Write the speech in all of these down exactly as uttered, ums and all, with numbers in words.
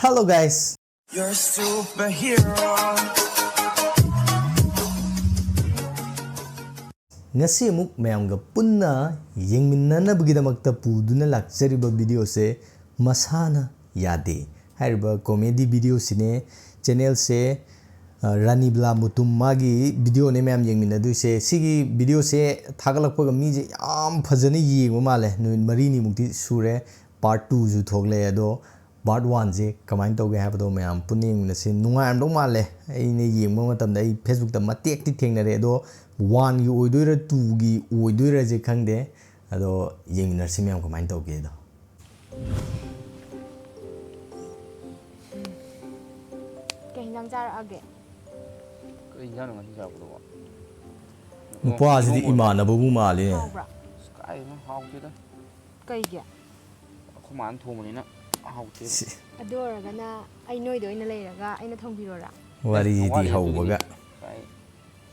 Hello guys. You're a superhero. ꯉꯁꯤ ꯑꯃꯨꯛ ꯃꯌꯥꯝꯒ ꯄꯨꯟꯅ ꯌꯦꯡꯃꯤꯟꯅꯅꯕꯒꯤꯗꯃꯛꯇ ꯄꯨꯗꯨꯅ ꯂꯥꯛꯆꯔꯤꯕ videoꯁꯦ ꯃꯁꯥꯅ ꯌꯥꯗꯦ ꯍꯥꯏꯔꯤꯕ comedy videoꯁꯤꯅꯦ꯫ Channelꯁꯦ, ꯑ, ꯔꯥꯅꯤ ꯕꯂꯥ ꯃꯨꯇꯨꯝ ꯃꯥꯒꯤ videoꯅꯦ ꯃꯌꯥꯝ ꯌꯦꯡꯃꯤꯟꯅꯗꯣꯏꯁꯦ꯫ ꯁꯤꯒꯤ videoꯁꯦ ꯊꯥꯒꯠꯂꯛꯄꯒ ꯃꯤꯁꯦ ꯌꯥꯝ ꯐꯖꯅ ꯌꯦꯡꯕ ꯃꯥꯜꯂꯦ꯫ ꯅꯨꯃꯤꯠ ꯃꯔꯤꯅꯤꯃꯨꯛꯇꯤ ꯁꯨꯔꯦ꯫ Part twoꯁꯨ ꯊꯣꯛꯂꯛꯑꯦ꯫ ꯑꯗꯣ part oneꯁꯦ ꯀꯃꯥꯏꯅ ꯇꯧꯒꯦ ꯍꯥꯏꯕꯗꯣ ꯃꯌꯥꯝ ꯄꯨꯟꯅ ꯌꯦꯡꯃꯤꯟꯅꯁꯦ꯫ ꯅꯨꯡꯉꯥꯏꯔꯝꯗꯧ ꯃꯥꯜꯂꯦ꯫ ꯑꯩꯅ ꯌꯦꯡꯕ ꯃꯇꯝꯗ ꯑꯩ Facebookꯇ ꯃꯇꯦꯛꯇꯤ ꯊꯦꯡꯅꯔꯦ꯫ ꯑꯗꯣ oneꯒꯤ ꯑꯣꯏꯗꯣꯏꯔꯥ twoꯒꯤ ꯑꯣꯏꯗꯣꯏꯔꯥꯁꯦ ꯈꯪꯗꯦ꯫ ꯑꯗꯣ ꯌꯦꯡꯃꯤꯟꯅꯔꯁꯤ ꯃꯌꯥꯝ ꯀꯃꯥꯏꯅ ꯇꯧꯒꯦꯗꯣ꯫ ꯀꯩ ꯍꯤꯟꯖꯥꯡ ꯆꯥꯔꯛꯑꯒꯦ? ꯀꯩ ꯏꯟꯖꯥꯡꯅꯣ ꯉꯁꯤ ꯆꯥꯔꯛꯄꯗꯨꯕꯣ? ꯅꯨꯄꯥꯁꯤꯗꯤ ꯏꯃꯥꯟꯅꯕꯕꯨ ꯃꯥꯜꯂꯤꯅꯦ꯫ ꯍꯥꯎꯕ꯭ꯔꯥ? ꯑꯁ ꯀꯥꯏꯗꯩꯅꯣ ꯍꯥꯎꯇꯦꯗ꯫ ꯀꯩꯒꯤ? ꯑꯩꯈꯣꯏ ꯃꯥꯅ ꯊꯣꯡꯕꯅꯤꯅ ꯍꯥꯎꯇꯦꯕ꯫ ꯁꯤ, ꯑꯗꯨ ꯑꯣꯏꯔꯒꯅ ꯑꯩ ꯅꯣꯏꯗ ꯑꯣꯏꯅ ꯂꯩꯔꯒ ꯑꯩꯅ ꯊꯣꯡꯕꯤꯔꯣꯔꯥ? ꯋꯥꯔꯤꯗꯤ ꯋꯥꯠꯂꯤ ꯑꯗꯨꯒꯤꯗꯤ꯫ ꯍꯧꯕꯒ꯫ ꯀꯥꯏ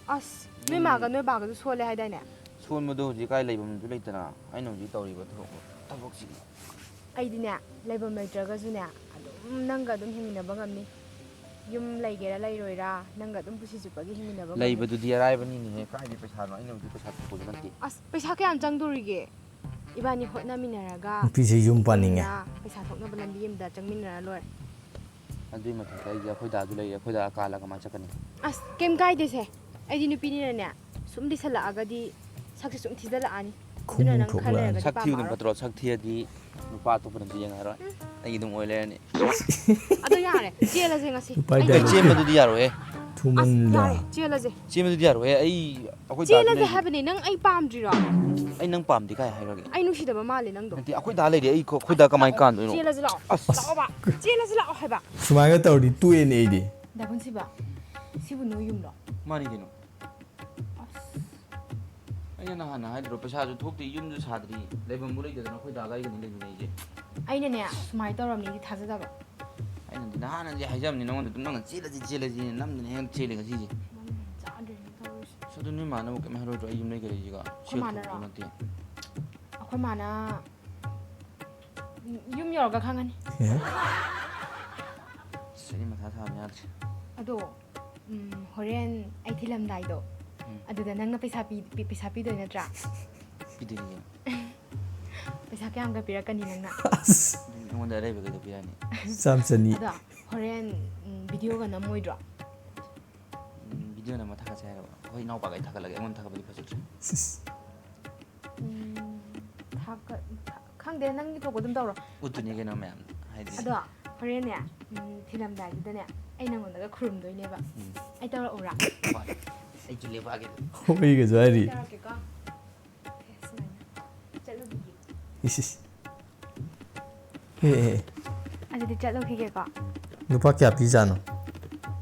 ꯑꯁ, ꯅꯣꯏ ꯃꯥꯒ ꯅꯣꯏ ꯕꯥꯒꯗꯨ ꯁꯣꯜꯂꯦ ꯍꯥꯏꯗꯥꯏꯅꯦ? ꯁꯣꯟꯕꯗꯣ ꯍꯧꯖꯤꯛ ꯀꯥꯏ ꯂꯩꯐꯝꯁꯨ ꯂꯩꯇꯅ ꯑꯩꯅ ꯍꯧꯖꯤꯛ ꯇꯧꯔꯤꯕ ꯊꯕꯛ ꯊꯕꯛꯁꯤꯗꯤ꯫ ꯑꯩꯗꯤꯅꯦ, ꯂꯩꯐꯝ ꯂꯩꯇ꯭ꯔꯒꯁꯨꯅꯦ, ꯑꯗꯨꯝ ꯅꯪꯒ ꯑꯗꯨꯝ ꯍꯤꯡꯃꯤꯟꯅꯕ ꯉꯝꯅꯤ꯫ ꯌꯨꯝ ꯂꯩꯒꯦꯔꯥ ꯂꯩꯔꯣꯏꯔꯥ, ꯅꯪꯒ ꯑꯗꯨꯝ ꯄꯨꯟꯁꯤ ꯆꯨꯞꯄꯒꯤ ꯍꯤꯡꯃꯤꯟꯅꯕ ꯉꯝꯅꯤ꯫ ꯂꯩꯕꯗꯨꯗꯤ ꯑꯔꯥꯏꯕꯅꯤꯅꯦꯍꯦ, ꯀꯥꯏꯗꯩ ꯄꯩꯁꯥꯅꯣ? ꯑꯩꯅ ꯍꯧꯖꯤꯛ ꯄꯩꯁꯥ ꯊꯣꯛꯄꯁꯨ ꯅꯠꯇꯦ꯫ ꯑꯁ, ꯄꯩꯁꯥ ꯀꯌꯥꯝ ꯆꯪꯗꯣꯔꯤꯒꯦ? ꯏꯕꯥꯅꯤ ꯍꯣꯠꯅꯃꯤꯟꯅꯔꯒ ꯅꯨꯄꯤꯁꯦ ꯌꯨꯝ ꯄꯥꯅꯤꯡꯉꯦ꯫ ꯄꯨꯟꯅ ꯄꯩꯁꯥ ꯊꯣꯛꯅꯕ ꯂꯝꯕꯤ ꯑꯃꯗ ꯆꯪꯃꯤꯟꯅꯔ ꯂꯣꯏꯔꯦ꯫ ꯑꯗꯨꯏ ꯃꯊꯛꯇ ꯑꯩꯗꯤ ꯑꯩꯈꯣꯏ ꯗꯥꯁꯨ ꯂꯩꯔꯦ, ꯑꯩꯈꯣꯏ ꯗꯥ ꯀꯥꯜꯂ ꯀꯃꯥꯏꯅ ꯆꯠꯀꯅꯤ? ꯑꯁ, ꯀꯩꯝ ꯀꯥꯏꯗꯦꯁꯦ꯫ ꯑꯩꯗꯤ ꯅꯨꯄꯤꯅꯤꯅꯅꯦ, ꯁꯨꯝ ꯂꯤꯁꯜꯂꯛꯑꯒꯗꯤ ꯁꯛꯁꯦ ꯁꯨꯝ ꯊꯤꯖꯜꯂꯛꯑꯅꯤ꯫ ꯑꯗꯨꯅ ꯈꯣꯡꯃꯨ ꯅꯪ ꯈꯔ ꯊꯣꯛꯂꯛꯑꯅꯤ꯫ ꯂꯩꯔꯒꯗꯤ ꯁꯛ ꯅꯨꯄꯥ ꯊꯤꯕꯗꯨꯅ ꯐꯥꯔꯣꯏ꯫ ꯐꯠꯇ꯭ꯔꯣ? ꯁꯛ ꯊꯤꯔꯗꯤ ꯅꯨꯄꯥ ꯑꯇꯣꯞꯄꯅꯁꯨ ꯌꯦꯡꯉꯔꯣꯏ, ꯑꯩꯒꯤ ꯑꯗꯨꯝ ꯑꯣꯏ ꯂꯩꯔꯅꯤ꯫ ꯑꯗꯣ ꯌꯥꯔꯦ, ꯆꯦꯜꯂꯁꯦ ꯉꯁꯤ꯫ ꯎꯄꯥꯏ ꯑꯩ ꯂꯩꯇꯦ꯫ ꯑꯩ ꯆꯦꯟꯕꯗꯨꯗꯤ ꯌꯥꯔꯣꯏꯍꯦ, ꯑꯁ, ꯊꯨꯃꯟꯗ꯭ꯔꯥ? ꯌꯥꯔꯦ, ꯆꯦꯜꯂꯁꯦ꯫ ꯆꯦꯟꯕꯗꯨꯗꯤ ꯌꯥꯔꯣꯏꯍꯦ꯫ ꯑꯩ ꯑꯩꯈꯣꯏ ꯗꯥꯁꯨ ꯆꯦꯜꯂꯁꯦ ꯂꯩꯔꯤ꯫ ꯍꯥꯏꯕꯅꯦ, ꯅꯪ ꯑꯩ ꯄꯥꯝꯗ꯭ꯔꯤꯔꯣ? ꯑꯩ ꯅꯪ ꯄꯥꯝꯗꯦ ꯀꯥꯏ ꯍꯥꯏꯔꯒꯦ? ꯑꯩ ꯅꯨꯡꯁꯤꯗꯕ ꯃꯥꯜꯂꯦ ꯅꯪꯗꯣ꯫ ꯅꯠꯇꯦ, ꯑꯩꯈꯣꯏ ꯗꯥ ꯂꯩꯔꯤ, ꯑꯩ ꯈꯣ- ꯑꯩꯈꯣꯏ ꯗꯥ ꯀꯃꯥꯏꯅ ꯀꯥꯟꯗꯣꯏꯅꯣ? ꯆꯦꯜꯂꯁꯤ ꯂꯥꯛꯑꯣ꯫ ꯑꯁ꯫ ꯂꯥꯛꯑꯣꯕ꯫ ꯆꯦꯜꯂꯁꯤ ꯂꯥꯛꯑꯣ ꯍꯥꯏꯕ꯫ ꯁꯨꯃꯥꯏꯅ ꯇꯧꯔꯗꯤ ꯇꯣꯛꯑꯦꯅꯦ ꯑꯩꯗꯤ꯫ ꯗꯥ ꯄꯨꯟꯁꯤꯕ, ꯁꯤꯕꯨ ꯅꯣꯏ ꯌꯨꯝꯂꯣ? ꯃꯥꯅꯤ ꯀꯩꯅꯣ꯫ ꯑꯁ꯫ ꯑꯩꯅ ꯅꯍꯥꯟꯅ ꯍꯥꯏꯗ꯭ꯔꯣ, ꯄꯩꯁꯥꯁꯨ ꯊꯣꯛꯇꯦ, ꯌꯨꯝꯁꯨ ꯁꯥꯗ꯭ꯔꯤ, ꯂꯩꯐꯝꯕꯨ ꯂꯩꯇꯗꯅ ꯑꯩꯈꯣꯏ ꯗꯥꯒ ꯑꯩꯒꯅꯤ ꯂꯩꯃꯤꯟꯅꯩꯁꯦ꯫ ꯑꯩꯅꯅꯦ, ꯁꯨꯃꯥꯏꯅ ꯇꯧꯔꯝꯅꯤꯗꯤ ꯊꯥꯖꯗꯕ꯫ ꯑꯩꯅꯗꯤ ꯅꯍꯥꯟꯅꯗꯤ ꯍꯥꯏꯖꯕꯅꯤ ꯅꯉꯣꯟꯗ, ꯑꯗꯨꯝ ꯅꯪꯅ ꯆꯦꯜꯂꯁꯤ ꯆꯦꯜꯂꯁꯤꯅ ꯅꯝꯗꯅ ꯍꯦꯛ ꯆꯦꯜꯂꯦ ꯉꯁꯤꯁꯦ꯫ ꯅꯪ ꯆꯥꯗ꯭ꯔꯤꯅꯦ ꯇꯧꯔꯤꯁꯦ꯫ ꯑꯁ, ꯑꯗꯨ ꯅꯣꯏ ꯃꯥꯅꯕꯨ ꯀꯩꯝ ꯍꯥꯏꯔꯣꯏꯗ꯭ꯔꯣ? ꯑꯩ ꯌꯨꯝ ꯂꯩꯈꯔꯦ ꯁꯤꯒ꯫ ꯑꯩꯈꯣꯏ ꯃꯥꯅꯔꯣ? ꯅꯠꯇꯦ꯫ ꯑꯩꯈꯣꯏ ꯃꯥꯅ ꯌꯨꯝ ꯌꯧꯔꯒ ꯈꯪꯉꯅꯤ꯫ ꯑꯦ? ꯃꯊꯥ ꯁꯥꯕꯅ ꯌꯥꯗ꯭ꯔꯦ꯫ ꯑꯗꯣ, ꯎꯝ, ꯍꯣꯔꯦꯟ ꯑꯩ ꯊꯤꯜꯂꯝꯗꯥꯏꯗꯣ, ꯎꯝ꯫ ꯑꯗꯨꯗ ꯅꯪꯅ ꯄꯩꯁꯥ ꯄꯤ-, ꯄꯤ-, ꯄꯩꯁꯥ ꯄꯤꯗꯣꯏ ꯅꯠꯇ꯭ꯔꯥ? ꯄꯤꯗꯣꯏꯅꯤ ꯀꯩꯅꯣ꯫ ꯄꯩꯁꯥ ꯀꯌꯥꯝꯒ ꯄꯤꯔꯛꯀꯅꯤ ꯅꯪꯅ? ꯑꯁ꯫ ꯑꯗꯨꯝ ꯑꯩꯉꯣꯟꯗ ꯑꯔꯩꯕꯈꯩꯗꯣ ꯄꯤꯔꯛꯑꯅꯤ꯫ ꯆꯥꯝ ꯆꯅꯤ꯫ ꯑꯗꯣ ꯍꯣꯔꯦꯟ, ꯎꯝ, ꯚꯤꯗꯤꯑꯣꯒ ꯅꯝꯃꯣꯏꯗ꯭ꯔꯣ? ꯎꯝ, ꯚꯤꯗꯤꯑꯣ ꯅꯝꯃ ꯊꯥꯒꯠꯁꯦ ꯍꯥꯏꯔꯕ? ꯑꯩꯈꯣꯏ ꯏꯅꯥꯎꯄꯥꯈꯩ ꯊꯥꯒꯠꯂꯒꯦ, ꯑꯩꯉꯣꯟꯗ ꯊꯥꯒꯠꯄꯗꯤ ꯐꯖꯗ꯭ꯔꯦ꯫ ꯁꯤꯁ꯫ ꯎꯝ, ꯊꯥꯒꯠ-, ꯊꯥ-, ꯈꯪꯗꯦ, ꯅꯪꯒꯤ ꯊꯣꯛꯄ ꯑꯗꯨꯝ ꯇꯧꯔꯣ꯫ ꯎꯠꯇꯨꯅꯤ ꯀꯩꯅꯣ ꯃꯌꯥꯝ, ꯍꯥꯏꯗꯤ꯫ ꯑꯗꯣ ꯍꯣꯔꯦꯟꯅꯦ, ꯎꯝ, ꯊꯤꯜꯂꯝꯗꯥꯏꯗꯨꯗꯅꯦ, ꯑꯩ ꯅꯪꯉꯣꯟꯗꯒ ꯈꯨꯔꯨꯝꯗꯣꯏꯅꯦꯕ꯫ ꯎꯝ꯫ ꯑꯩ ꯇꯧꯔꯛꯎꯔꯥ? ꯍꯣꯏ꯫ ꯑꯩꯁꯨ ꯂꯦꯞꯄꯛꯑꯒꯦ ꯑꯗꯨꯗꯤ꯫ ꯍꯣꯏꯒꯁꯨ ꯍꯥꯏꯔꯤ꯫ ꯇꯧꯔꯛꯀꯦꯀꯣ꯫ ꯁꯦ, ꯁꯨꯃꯥꯏꯅ꯫ ꯆꯠꯂꯨꯈꯤꯒꯦ꯫ ꯏꯁ, ꯏꯁ꯫ ꯑꯦ, ꯑꯦ, ꯑꯦ꯫ ꯑꯗꯨꯗꯤ ꯆꯠꯂꯨꯈꯤꯒꯦꯀꯣ꯫ ꯂꯨꯄꯥ ꯀꯌꯥ ꯄꯤꯖꯥꯠꯅꯣ?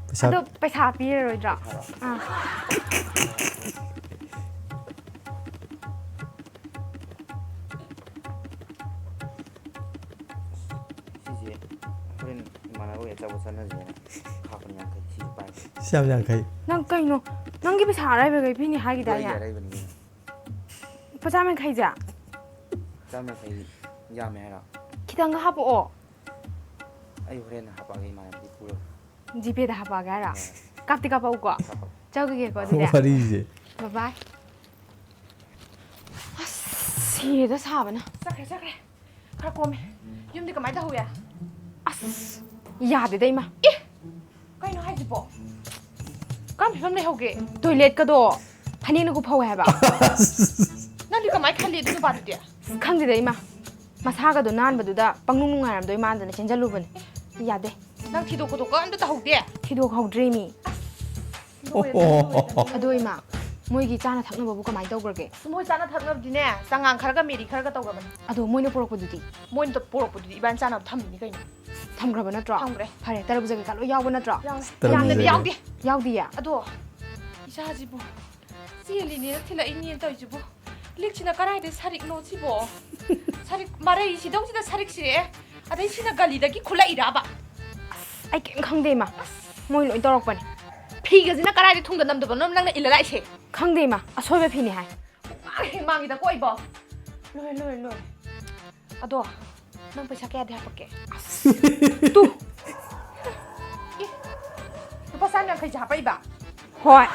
ꯄꯩꯁꯥ ꯑꯗꯣ ꯄꯩꯁꯥ ꯄꯤꯔꯔꯣꯏꯗ꯭ꯔꯣ? ꯑꯥ꯫ ꯁꯤꯁꯦ ꯍꯣꯔꯦꯟ ꯏꯃꯥꯟꯅꯕ ꯍꯣꯏ ꯑꯆꯥꯄꯣꯠ ꯆꯥꯅꯁꯦꯅ ꯈꯥꯛꯄꯅꯤ, ꯌꯥꯡꯈꯩ꯫ ꯁꯤꯁꯨ ꯄꯥꯏ꯫ ꯆꯥꯝ ꯌꯥꯡꯈꯩ꯫ ꯅꯪ ꯀꯩꯅꯣ? ꯅꯪꯒꯤ ꯄꯩꯁꯥ ꯑꯔꯩꯕꯈꯩ ꯄꯤꯅꯤ ꯍꯥꯏꯈꯤꯗꯥꯏꯅꯦ? ꯑꯩꯒꯤ ꯑꯔꯩꯕꯅꯤ ꯀꯩꯅꯣ꯫ ꯂꯨꯄꯥ ꯆꯥꯝ ꯌꯥꯡꯈꯩꯁꯦ? ꯆꯥꯝ ꯌꯥꯡꯈꯩ ꯌꯥꯝꯃꯦ ꯍꯥꯏꯔꯣ? ꯈꯤꯇꯪꯒ ꯍꯥꯄꯛꯑꯣ꯫ ꯑꯩ ꯍꯣꯔꯦꯟ ꯍꯥꯄꯛꯑꯒꯦ, ꯏꯃꯥꯟꯅꯕꯗꯤ ꯄꯨꯔꯒ꯫ ꯖꯤꯄꯦꯗ ꯍꯥꯄꯛꯑꯒꯦ ꯍꯥꯏꯔꯣ? ꯍꯣꯏ꯫ ꯀꯥꯞꯇꯤ ꯀꯥꯞꯄꯛꯎꯀꯣ꯫ ꯀꯥꯞꯄꯛ꯫ ꯆꯠꯂꯨꯈꯤꯒꯦꯀꯣ ꯑꯗꯨꯗꯤ꯫ ꯋꯥꯔꯤꯁꯦ꯫ ꯕꯥꯏ ꯕꯥꯏ꯫ ꯑꯁ, ꯁꯤꯔꯦꯗ ꯁꯥꯕꯅ꯫ ꯆꯠꯈ꯭ꯔꯦ, ꯆꯠꯈ꯭ꯔꯦ꯫ ꯈꯔ ꯀꯣꯝꯃꯦ꯫ ꯌꯨꯝꯗꯤ ꯀꯃꯥꯏꯅ ꯇꯧꯍꯧꯏ? ꯑꯁ, ꯌꯥꯗꯦꯗ ꯏꯃꯥ꯫ ꯑꯦ! ꯀꯩꯅꯣ ꯍꯥꯏꯁꯤꯕꯣ? ꯀꯔꯝꯕ ꯐꯤꯕꯝ ꯂꯩꯍꯧꯒꯦ? ꯇꯣꯏꯂꯦꯠꯀꯗꯣ ꯐꯅꯦꯛꯅ ꯀꯨꯞꯐꯧꯋꯦ ꯍꯥꯏꯕ꯫ ꯅꯪꯗꯤ ꯀꯃꯥꯏꯅ ꯈꯜꯂꯤ ꯑꯗꯨ ꯅꯨꯄꯥꯗꯨꯗꯤ? ꯑꯁ, ꯈꯪꯗꯦꯗ ꯏꯃꯥ꯫ ꯃꯁꯥꯒꯗꯣ ꯅꯥꯟꯕꯗꯨꯗ ꯄꯪꯅꯨꯡ ꯅꯨꯡꯉꯥꯏꯔꯝꯗꯣꯏ ꯃꯥꯟꯗꯅ ꯆꯦꯟꯖꯜꯂꯨꯕꯅꯦ꯫ ꯌꯥꯗꯦ꯫ ꯅꯪ ꯊꯤꯗꯣꯛ ꯈꯣꯠꯇꯣꯛꯀ ꯑꯝꯇ ꯇꯧꯍꯧꯗꯦ? ꯊꯤꯗꯣꯛꯍꯧꯗ꯭ꯔꯦꯃꯤ꯫ ꯂꯣꯏꯔꯦ, ꯂꯣꯏꯔꯦ, ꯂꯣꯏꯔꯦ꯫ ꯑꯗꯣ ꯏꯃꯥ, ꯃꯣꯏꯒꯤ ꯆꯥꯅ ꯊꯛꯅꯕꯕꯨ ꯀꯃꯥꯏꯅ ꯇꯧꯈ꯭ꯔꯒꯦ? ꯃꯣꯏ ꯆꯥꯅ ꯊꯛꯅꯕꯗꯤꯅꯦ, ꯆꯉꯥꯡ ꯈꯔꯒ ꯃꯦꯔꯤ ꯈꯔꯒ ꯇꯧꯈ꯭ꯔꯕꯅꯦ꯫ ꯑꯗꯣ ꯃꯣꯏꯅ ꯄꯨꯔꯛꯄꯗꯨꯗꯤ? ꯃꯣꯏꯅ ꯄꯨꯔꯛꯄꯗꯨꯗꯤ ꯏꯕꯥꯅꯤ ꯆꯥꯅꯕ ꯊꯝꯃꯤꯅꯤ ꯀꯩꯅꯣ꯫ ꯊꯝꯈ꯭ꯔꯕ ꯅꯠꯇ꯭ꯔꯣ? ꯊꯝꯈ꯭ꯔꯦ꯫ ꯐꯔꯦ, ꯇꯔꯕꯨꯖ ꯀꯩꯀꯥ ꯂꯣꯏ ꯌꯥꯎꯕ ꯅꯠꯇ꯭ꯔꯣ? ꯌꯥꯎꯔꯦ꯫ ꯇꯔꯕꯨꯖ ꯌꯥꯝꯅꯗꯤ ꯀꯩꯀꯥ꯫ ꯌꯥꯎꯗꯦ꯫ ꯌꯥꯎꯗꯤꯌꯦ? ꯑꯗꯣ ꯏꯆꯥꯁꯤꯕꯨ ꯆꯦꯜꯂꯤꯅꯦꯅ ꯊꯤꯜꯂꯛꯏꯅꯦꯅ ꯇꯧꯔꯤꯁꯤꯕꯨ꯫ ꯂꯤꯛꯁꯤꯅ ꯀꯔꯥꯏꯗꯩ ꯁꯔꯤꯛꯅꯣ ꯁꯤꯕꯣ? ꯁꯔꯤꯛ ꯃꯔꯩ ꯁꯤꯗꯧꯁꯤꯗ ꯁꯔꯤꯛ ꯁꯤꯔꯛꯑꯦ꯫ ꯑꯗꯩ ꯁꯤꯅ ꯒꯂꯤꯗꯒꯤ ꯈꯨꯠꯂꯛꯏꯔꯕ? ꯑꯁ, ꯑꯩ ꯀꯩꯝ ꯈꯪꯗꯦ, ꯏꯃꯥ꯫ ꯑꯁ꯫ ꯃꯣꯏ ꯂꯣꯏ ꯇꯧꯔꯛꯄꯅꯦ꯫ ꯐꯤꯒꯁꯤꯅ ꯀꯔꯥꯏꯗ ꯊꯨꯡꯗ ꯅꯝꯗꯕꯅꯣ ꯅꯪꯅ ꯏꯜꯂ ꯂꯥꯛꯏꯁꯦ? ꯈꯪꯗꯦ, ꯏꯃꯥ꯫ ꯑꯁꯣꯏꯕ ꯐꯤꯅꯦ ꯍꯥꯏ꯫ ꯃꯥꯡꯉꯦ, ꯃꯥꯡꯉꯤꯗꯀꯣ ꯑꯩꯕꯣ꯫ ꯂꯣꯏꯔꯦ, ꯂꯣꯏꯔꯦ, ꯂꯣꯏꯔꯦ꯫ ꯑꯗꯣ ꯅꯪ ꯄꯩꯁꯥ ꯀꯌꯥꯗꯤ ꯍꯥꯄꯛꯀꯦ? ꯑꯁ꯫ ꯇꯨ꯫ ꯏ, ꯍꯣꯏ꯫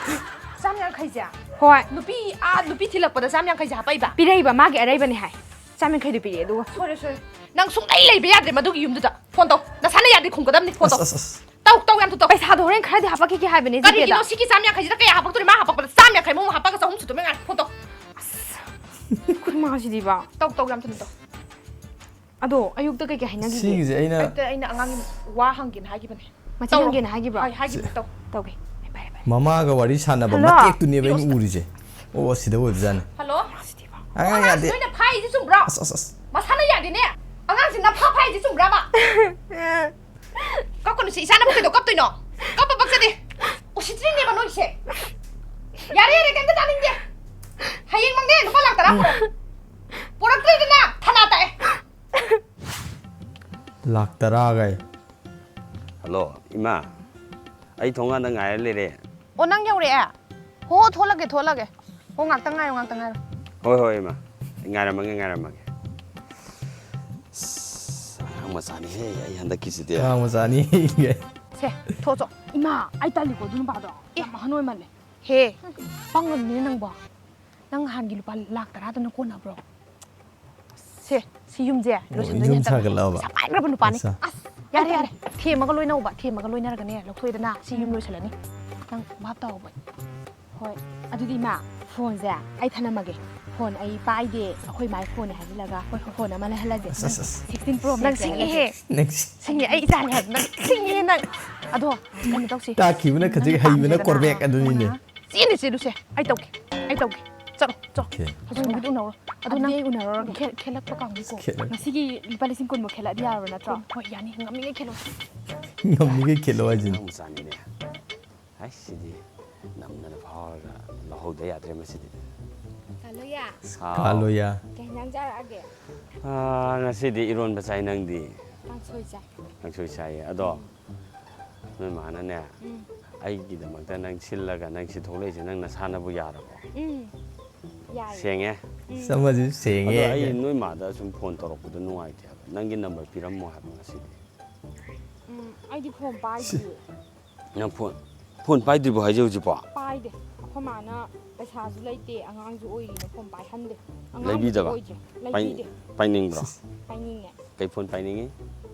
ꯆꯥꯝ ꯌꯥꯡꯈꯩꯁꯦ? ꯍꯣꯏ꯫ ꯅꯨꯄꯤ, ꯑꯥ, ꯅꯨꯄꯤ ꯊꯤꯜꯂꯛꯄꯗ ꯆꯥꯝ ꯌꯥꯡꯈꯩꯁꯦ ꯍꯥꯄꯛꯏꯕ? ꯄꯤꯔꯛꯏꯕ, ꯃꯥꯒꯤ ꯑꯔꯩꯕꯅꯦ ꯍꯥꯏ꯫ ꯆꯥꯝ ꯌꯥꯡꯈꯩꯗꯣ ꯄꯤꯔꯛꯑꯦ ꯑꯗꯨꯒ꯫ ꯁꯣꯏꯔꯦ, ꯁꯣꯏꯔꯦ꯫ ꯅꯪ ꯁꯨꯡꯂꯩ ꯂꯩꯕ ꯌꯥꯗ꯭ꯔꯦ ꯃꯗꯨꯒꯤ ꯌꯨꯝꯗꯨꯗ꯫ ꯐꯣꯟ ꯇꯧ꯫ ꯅꯁꯥꯅ ꯌꯥꯗꯦ ꯈꯨꯝꯒꯗꯕꯅꯤ꯫ ꯐꯣꯟ ꯑꯁ, ꯇꯧ꯫ ꯑꯁ, ꯑꯁ꯫ ꯇꯧ, ꯇꯧ, ꯌꯥꯝ ꯊꯨ ꯇꯧ꯫ ꯄꯩꯁꯥꯗꯣ ꯍꯣꯔꯦꯟ ꯈꯔꯗꯤ ꯍꯥꯄꯛꯈꯤꯒꯦ ꯍꯥꯏꯕꯅꯦ ꯀꯔꯤꯒꯤꯅꯣ ꯖꯤꯄꯦꯗ꯫ ꯁꯤꯒꯤ ꯆꯥꯝ ꯌꯥꯡꯈꯩꯁꯤꯗ ꯀꯌꯥ ꯍꯥꯄꯛꯇꯣꯔꯤ? ꯃꯥ ꯍꯥꯄꯛꯄꯗ ꯆꯥꯝ ꯌꯥꯡꯈꯩꯃꯨꯛ ꯍꯥꯄꯛꯑꯒ ꯆꯍꯨꯝ ꯁꯨꯗꯣꯏ ꯃꯉꯥꯏ꯫ ꯐꯣꯟ ꯇꯧ꯫ ꯑꯁ꯫ ꯑꯩꯈꯣꯏ ꯃꯥꯁꯤꯗꯤꯕ꯫ ꯇꯧ, ꯇꯧ, ꯌꯥꯝ ꯊꯨꯅ ꯇꯧ꯫ ꯑꯗꯣ ꯑꯌꯨꯛꯇ ꯀꯩꯀꯩ ꯍꯥꯏꯅꯈꯤꯒꯦ? ꯁꯤꯒꯤꯁꯦ ꯑꯩꯅ ꯑꯌꯨꯛꯇ ꯑꯩꯅ ꯑꯉꯥꯡꯒꯤ ꯋꯥ ꯍꯪꯒꯦꯅ ꯍꯥꯏꯈꯤꯕꯅꯦ꯫ ꯃꯆꯤꯟ ꯇꯧꯔꯣ꯫ ꯍꯪꯒꯦꯅ ꯍꯥꯏꯈꯤꯕ꯭ꯔꯣ? ꯍꯣꯏ, ꯍꯥꯏꯈꯤꯕꯅꯦ, ꯁꯤ- ꯇꯧ꯫ ꯇꯧꯒꯦ꯫ ꯐꯔꯦ, ꯐꯔꯦ꯫ ꯃꯃꯥꯒ ꯋꯥꯔꯤ ꯁꯥꯟꯅꯕ ꯍꯜꯂꯣ꯫ ꯃꯇꯦꯛꯇꯨꯅꯦꯕ ꯑꯩꯅ ꯎꯔꯤꯁꯦ꯫ ꯑꯣ, ꯁꯤꯗ ꯑꯣꯏꯕꯖꯥꯠꯅꯤ꯫ ꯍꯜꯂꯣ? ꯑꯉꯥꯡ ꯌꯥꯗꯦ꯫ ꯑꯉꯥꯡꯁꯤ ꯅꯣꯏꯅ ꯐꯥꯏꯁꯤ ꯆꯨꯝꯕ꯭ꯔꯣ? ꯑꯁ, ꯑꯁ, ꯑꯁ꯫ ꯃꯁꯥꯅ ꯌꯥꯗꯦꯅꯦ꯫ ꯑꯉꯥꯡꯁꯤ ꯅꯐꯥ ꯐꯥꯏꯁꯤ ꯆꯨꯝꯕ꯭ꯔꯕ? ꯀꯞꯀꯅꯨꯁꯦ, ꯏꯆꯥꯅꯕꯨ ꯀꯩꯗꯧ ꯀꯞꯇꯣꯏꯅꯣ? ꯀꯞꯄ ꯄꯛꯆꯗꯦ꯫ ꯎꯁꯤꯠꯇ꯭ꯔꯤꯅꯦꯕ ꯅꯣꯏꯁꯦ꯫ ꯌꯥꯔꯦ, ꯌꯥꯔꯦ, ꯀꯩꯝꯇ ꯇꯥꯅꯤꯡꯗꯦ꯫ ꯍꯌꯦꯡꯃꯛꯅꯦ ꯂꯨꯄꯥ ꯂꯥꯛ ꯇꯔꯥ ꯄꯨꯔꯛꯑꯣ꯫ ꯄꯨꯔꯛꯇ꯭ꯔꯦꯗꯅ ꯊꯅꯥ ꯇꯥꯛꯑꯦ꯫ ꯂꯥꯛ ꯇꯔꯥꯒꯥꯏ꯫ ꯍꯜꯂꯣ, ꯏꯃꯥ꯫ ꯑꯩ ꯊꯣꯡꯒꯥꯟꯗ ꯉꯥꯏꯔ ꯂꯩꯔꯦ꯫ ꯑꯣ, ꯅꯪ ꯌꯧꯔꯛꯑꯦ? ꯍꯣ, ꯍꯣ, ꯊꯣꯛꯂꯛꯀꯦ, ꯊꯣꯛꯂꯛꯀꯦ꯫ ꯍꯣ, ꯉꯥꯛꯇꯪ ꯉꯥꯏꯌꯣ, ꯉꯥꯛꯇꯪ ꯉꯥꯏꯌꯣ꯫ ꯍꯣꯏ, ꯍꯣꯏ, ꯏꯃꯥ꯫ ꯑꯩ ꯉꯥꯏꯔꯝꯃꯒꯦ, ꯉꯥꯏꯔꯝꯃꯒꯦ꯫ ꯑꯁ, ꯑꯉꯥꯡ ꯃꯆꯥꯅꯤꯍꯦ, ꯑꯩ ꯍꯟꯗꯛꯀꯤꯁꯤꯗꯤ꯫ ꯑꯉꯥꯡ ꯃꯆꯥꯅꯤ꯫ ꯁꯦ, ꯊꯣꯛꯑꯣ, ꯆꯣ꯫ ꯏꯃꯥ, ꯑꯩ ꯇꯜꯂꯤꯀꯣ ꯑꯗꯨ ꯅꯨꯄꯥꯗꯣ꯫ ꯌꯥꯝ ꯑꯍꯟ ꯑꯣꯏꯃꯜꯂꯦ꯫ ꯍꯦ, ꯄꯪꯒꯅꯨꯅꯦ ꯅꯪꯕꯣ꯫ ꯅꯪ ꯅꯍꯥꯟꯒꯤ ꯂꯨꯄꯥ ꯂꯥꯛ ꯇꯔꯥꯗꯨꯅ ꯀꯣꯟꯅꯕ꯭ꯔꯣ? ꯁꯦ, ꯁꯤ ꯌꯨꯝꯁꯦ ꯑꯣ, ꯂꯣꯏꯁꯟꯗꯣꯏꯅꯦ ꯌꯨꯝ ꯍꯟꯗꯛ꯫ ꯁꯥꯒꯠꯂꯛꯑꯕ? ꯄꯩꯁꯥ ꯄꯥꯏꯈ꯭ꯔꯕ ꯅꯨꯄꯥꯅꯤ꯫ ꯑꯠꯆꯥ꯫ ꯑꯁ, ꯌꯥꯔꯦ, ꯌꯥꯔꯦ꯫ ꯊꯦꯝꯃꯒ ꯂꯣꯏꯅꯧꯕ, ꯊꯦꯝꯃꯒ ꯂꯣꯏꯅꯔꯒꯅꯦ, ꯂꯧꯊꯣꯛꯑꯦꯗꯅ, ꯁꯤ ꯌꯨꯝ ꯂꯣꯏꯁꯜꯂꯅꯤ꯫ ꯅꯪ ꯚꯥꯞ ꯇꯥꯎꯕ꯫ ꯍꯣꯏ, ꯑꯗꯨꯗꯤ ꯏꯃꯥ, ꯐꯣꯟꯁꯦ ꯑꯩ ꯊꯅꯝꯃꯒꯦ꯫ ꯐꯣꯟ ꯑꯩ ꯄꯥꯏꯗꯦ, ꯑꯩꯈꯣꯏ ꯃꯥꯏ ꯐꯣꯟꯅꯦ ꯍꯥꯏꯖꯤꯜꯂꯒ, ꯍꯣꯏ, ꯍꯣꯏ, ꯐꯣꯟ ꯑꯃ ꯂꯩꯍꯜꯂꯁꯦ꯫ ꯑꯁ, ꯑꯁ, ꯑꯁ꯫ ꯁꯤꯛꯁꯇꯤꯟ ꯄ꯭ꯔꯣ ꯅꯪ ꯃꯦꯛꯁ ꯁꯤꯡꯉꯤꯍꯦ꯫ ꯂꯩꯍꯜꯂꯁꯦ꯫ ꯅꯪꯁꯤ- ꯁꯤꯡꯉꯦ, ꯑꯩ ꯏꯆꯥꯅꯦ ꯍꯥꯏꯕ ꯅꯪ ꯁꯤꯡꯉꯦ ꯅꯪ꯫ ꯑꯗꯣ, ꯀꯩꯅꯣ ꯇꯧꯁꯤ꯫ ꯇꯥꯛꯈꯤꯕꯅ ꯈꯖꯤꯛ, ꯅꯪꯅ ꯍꯩꯕꯅ ꯄꯥꯝꯖꯗꯅ ꯀꯣꯔꯕꯦꯛ ꯑꯗꯨꯅꯤꯅꯦ꯫ ꯆꯦꯟꯗꯤ ꯆꯦꯜꯂꯨꯁꯦ, ꯑꯩ ꯇꯧꯒꯦ, ꯑꯩ ꯇꯧꯒꯦ꯫ ꯆꯠꯂꯣ, ꯆꯠꯂꯣ꯫ ꯑꯣꯀꯦ꯫ ꯍꯧꯖꯤꯛ ꯅꯨꯃꯤꯠ ꯎꯅꯧꯔꯣ꯫ ꯑꯗꯨ ꯑꯗꯨꯗꯤ ꯅꯪ ꯑꯩ ꯎꯅꯔꯨꯔꯒꯦ꯫ ꯈꯦ-, ꯈꯦꯠꯂꯛꯄ ꯀꯥꯡꯕꯨꯀꯣ꯫ ꯈꯦꯠꯂꯛ- ꯉꯁꯤꯒꯤ ꯂꯨꯄꯥ ꯂꯤꯁꯤꯡ ꯀꯨꯟꯃꯨꯛ ꯈꯦꯠꯂꯛꯑꯗꯤ ꯌꯥꯔꯕ ꯅꯠꯇ꯭ꯔꯣ? ꯍꯣꯏ, ꯌꯥꯅꯤ꯫ ꯉꯝꯃꯤꯉꯩ ꯈꯦꯠꯂꯣ꯫ ꯉꯝꯃꯤꯉꯩ ꯈꯦꯠꯂꯣ ꯍꯥꯏꯁꯤꯅꯤ꯫ ꯑꯉꯥꯡ ꯃꯆꯥꯅꯤꯅꯦ꯫ ꯍꯥꯏ, ꯁꯤꯗꯤ ꯅꯝꯗꯅ ꯐꯥꯎꯔꯒ ꯂꯧꯍꯧꯗ ꯌꯥꯗ꯭ꯔꯦ ꯃꯁꯤꯗꯤ꯫ ꯀꯥꯂꯣꯌꯥ꯫ ꯍꯥꯎ꯫ ꯀꯥꯂꯣꯌꯥ꯫ ꯀꯩ ꯍꯤꯟꯖꯥꯡ ꯆꯥꯔꯛꯑꯒꯦ? ꯑꯥ, ꯉꯁꯤꯗꯤ ꯏꯔꯣꯟꯕ ꯆꯥꯏ, ꯅꯪꯗꯤ? ꯀꯥꯡꯁꯣꯏ ꯆꯥꯏ꯫ ꯀꯥꯡꯁꯣꯏ ꯆꯥꯏꯌꯦ꯫ ꯑꯗꯣ, ꯎꯝ꯫ ꯅꯣꯏ ꯃꯥꯅꯅꯦ, ꯎꯝ꯫ ꯑꯩꯒꯤꯗꯃꯛꯇ ꯅꯪ ꯁꯤꯜꯂꯒ ꯅꯪ ꯁꯤ ꯊꯣꯛꯂꯛꯏꯁꯦ ꯅꯪ ꯅꯁꯥꯅꯕꯨ ꯌꯥꯔꯕꯣ? ꯎꯝ꯫ ꯌꯥꯏ꯫ ꯁꯦꯡꯉꯦ? ꯎꯝ꯫ ꯆꯃꯁꯤ ꯁꯦꯡꯉꯦ꯫ ꯑꯗꯣ ꯑꯩ ꯅꯣꯏ ꯃꯥꯗ ꯁꯨꯝ ꯐꯣꯟ ꯇꯧꯔꯛꯄꯗꯣ ꯅꯨꯡꯉꯥꯏꯇꯦ ꯍꯥꯏꯕ꯫ ꯅꯪꯒꯤ ꯅꯝꯕꯔ ꯄꯤꯔꯝꯃꯣ ꯍꯥꯏꯕ ꯉꯁꯤꯗꯤ꯫ ꯎꯝ, ꯑꯩꯗꯤ ꯐꯣꯟ ꯁꯤ- ꯄꯥꯏꯗꯤꯌꯦ꯫ ꯅꯪ ꯐꯣꯟ, ꯐꯣꯟ ꯄꯥꯏꯗ꯭ꯔꯤꯕꯣ ꯍꯥꯏꯁꯦ ꯍꯧꯖꯤꯛꯐꯥꯎ? ꯄꯥꯏꯗꯦ꯫ ꯑꯩꯈꯣꯏ ꯃꯥꯅ ꯄꯩꯁꯥꯁꯨ ꯂꯩꯇꯦ, ꯑꯉꯥꯡꯁꯨ ꯑꯣꯏꯔꯤꯅ ꯐꯣꯟ ꯄꯥꯏꯍꯟꯗꯦ꯫ ꯂꯩꯕꯤꯗꯕ? ꯑꯣꯏꯗ꯭ꯔꯦ꯫ ꯄꯥꯏ- ꯂꯩꯕꯤꯗꯦ꯫ ꯄꯥꯏꯅꯤꯡꯕ꯭ꯔꯣ? ꯄꯥꯏꯅꯤꯡꯉꯦ꯫ ꯀꯩ ꯐꯣꯟ ꯄꯥꯏꯅꯤꯡꯉꯤ?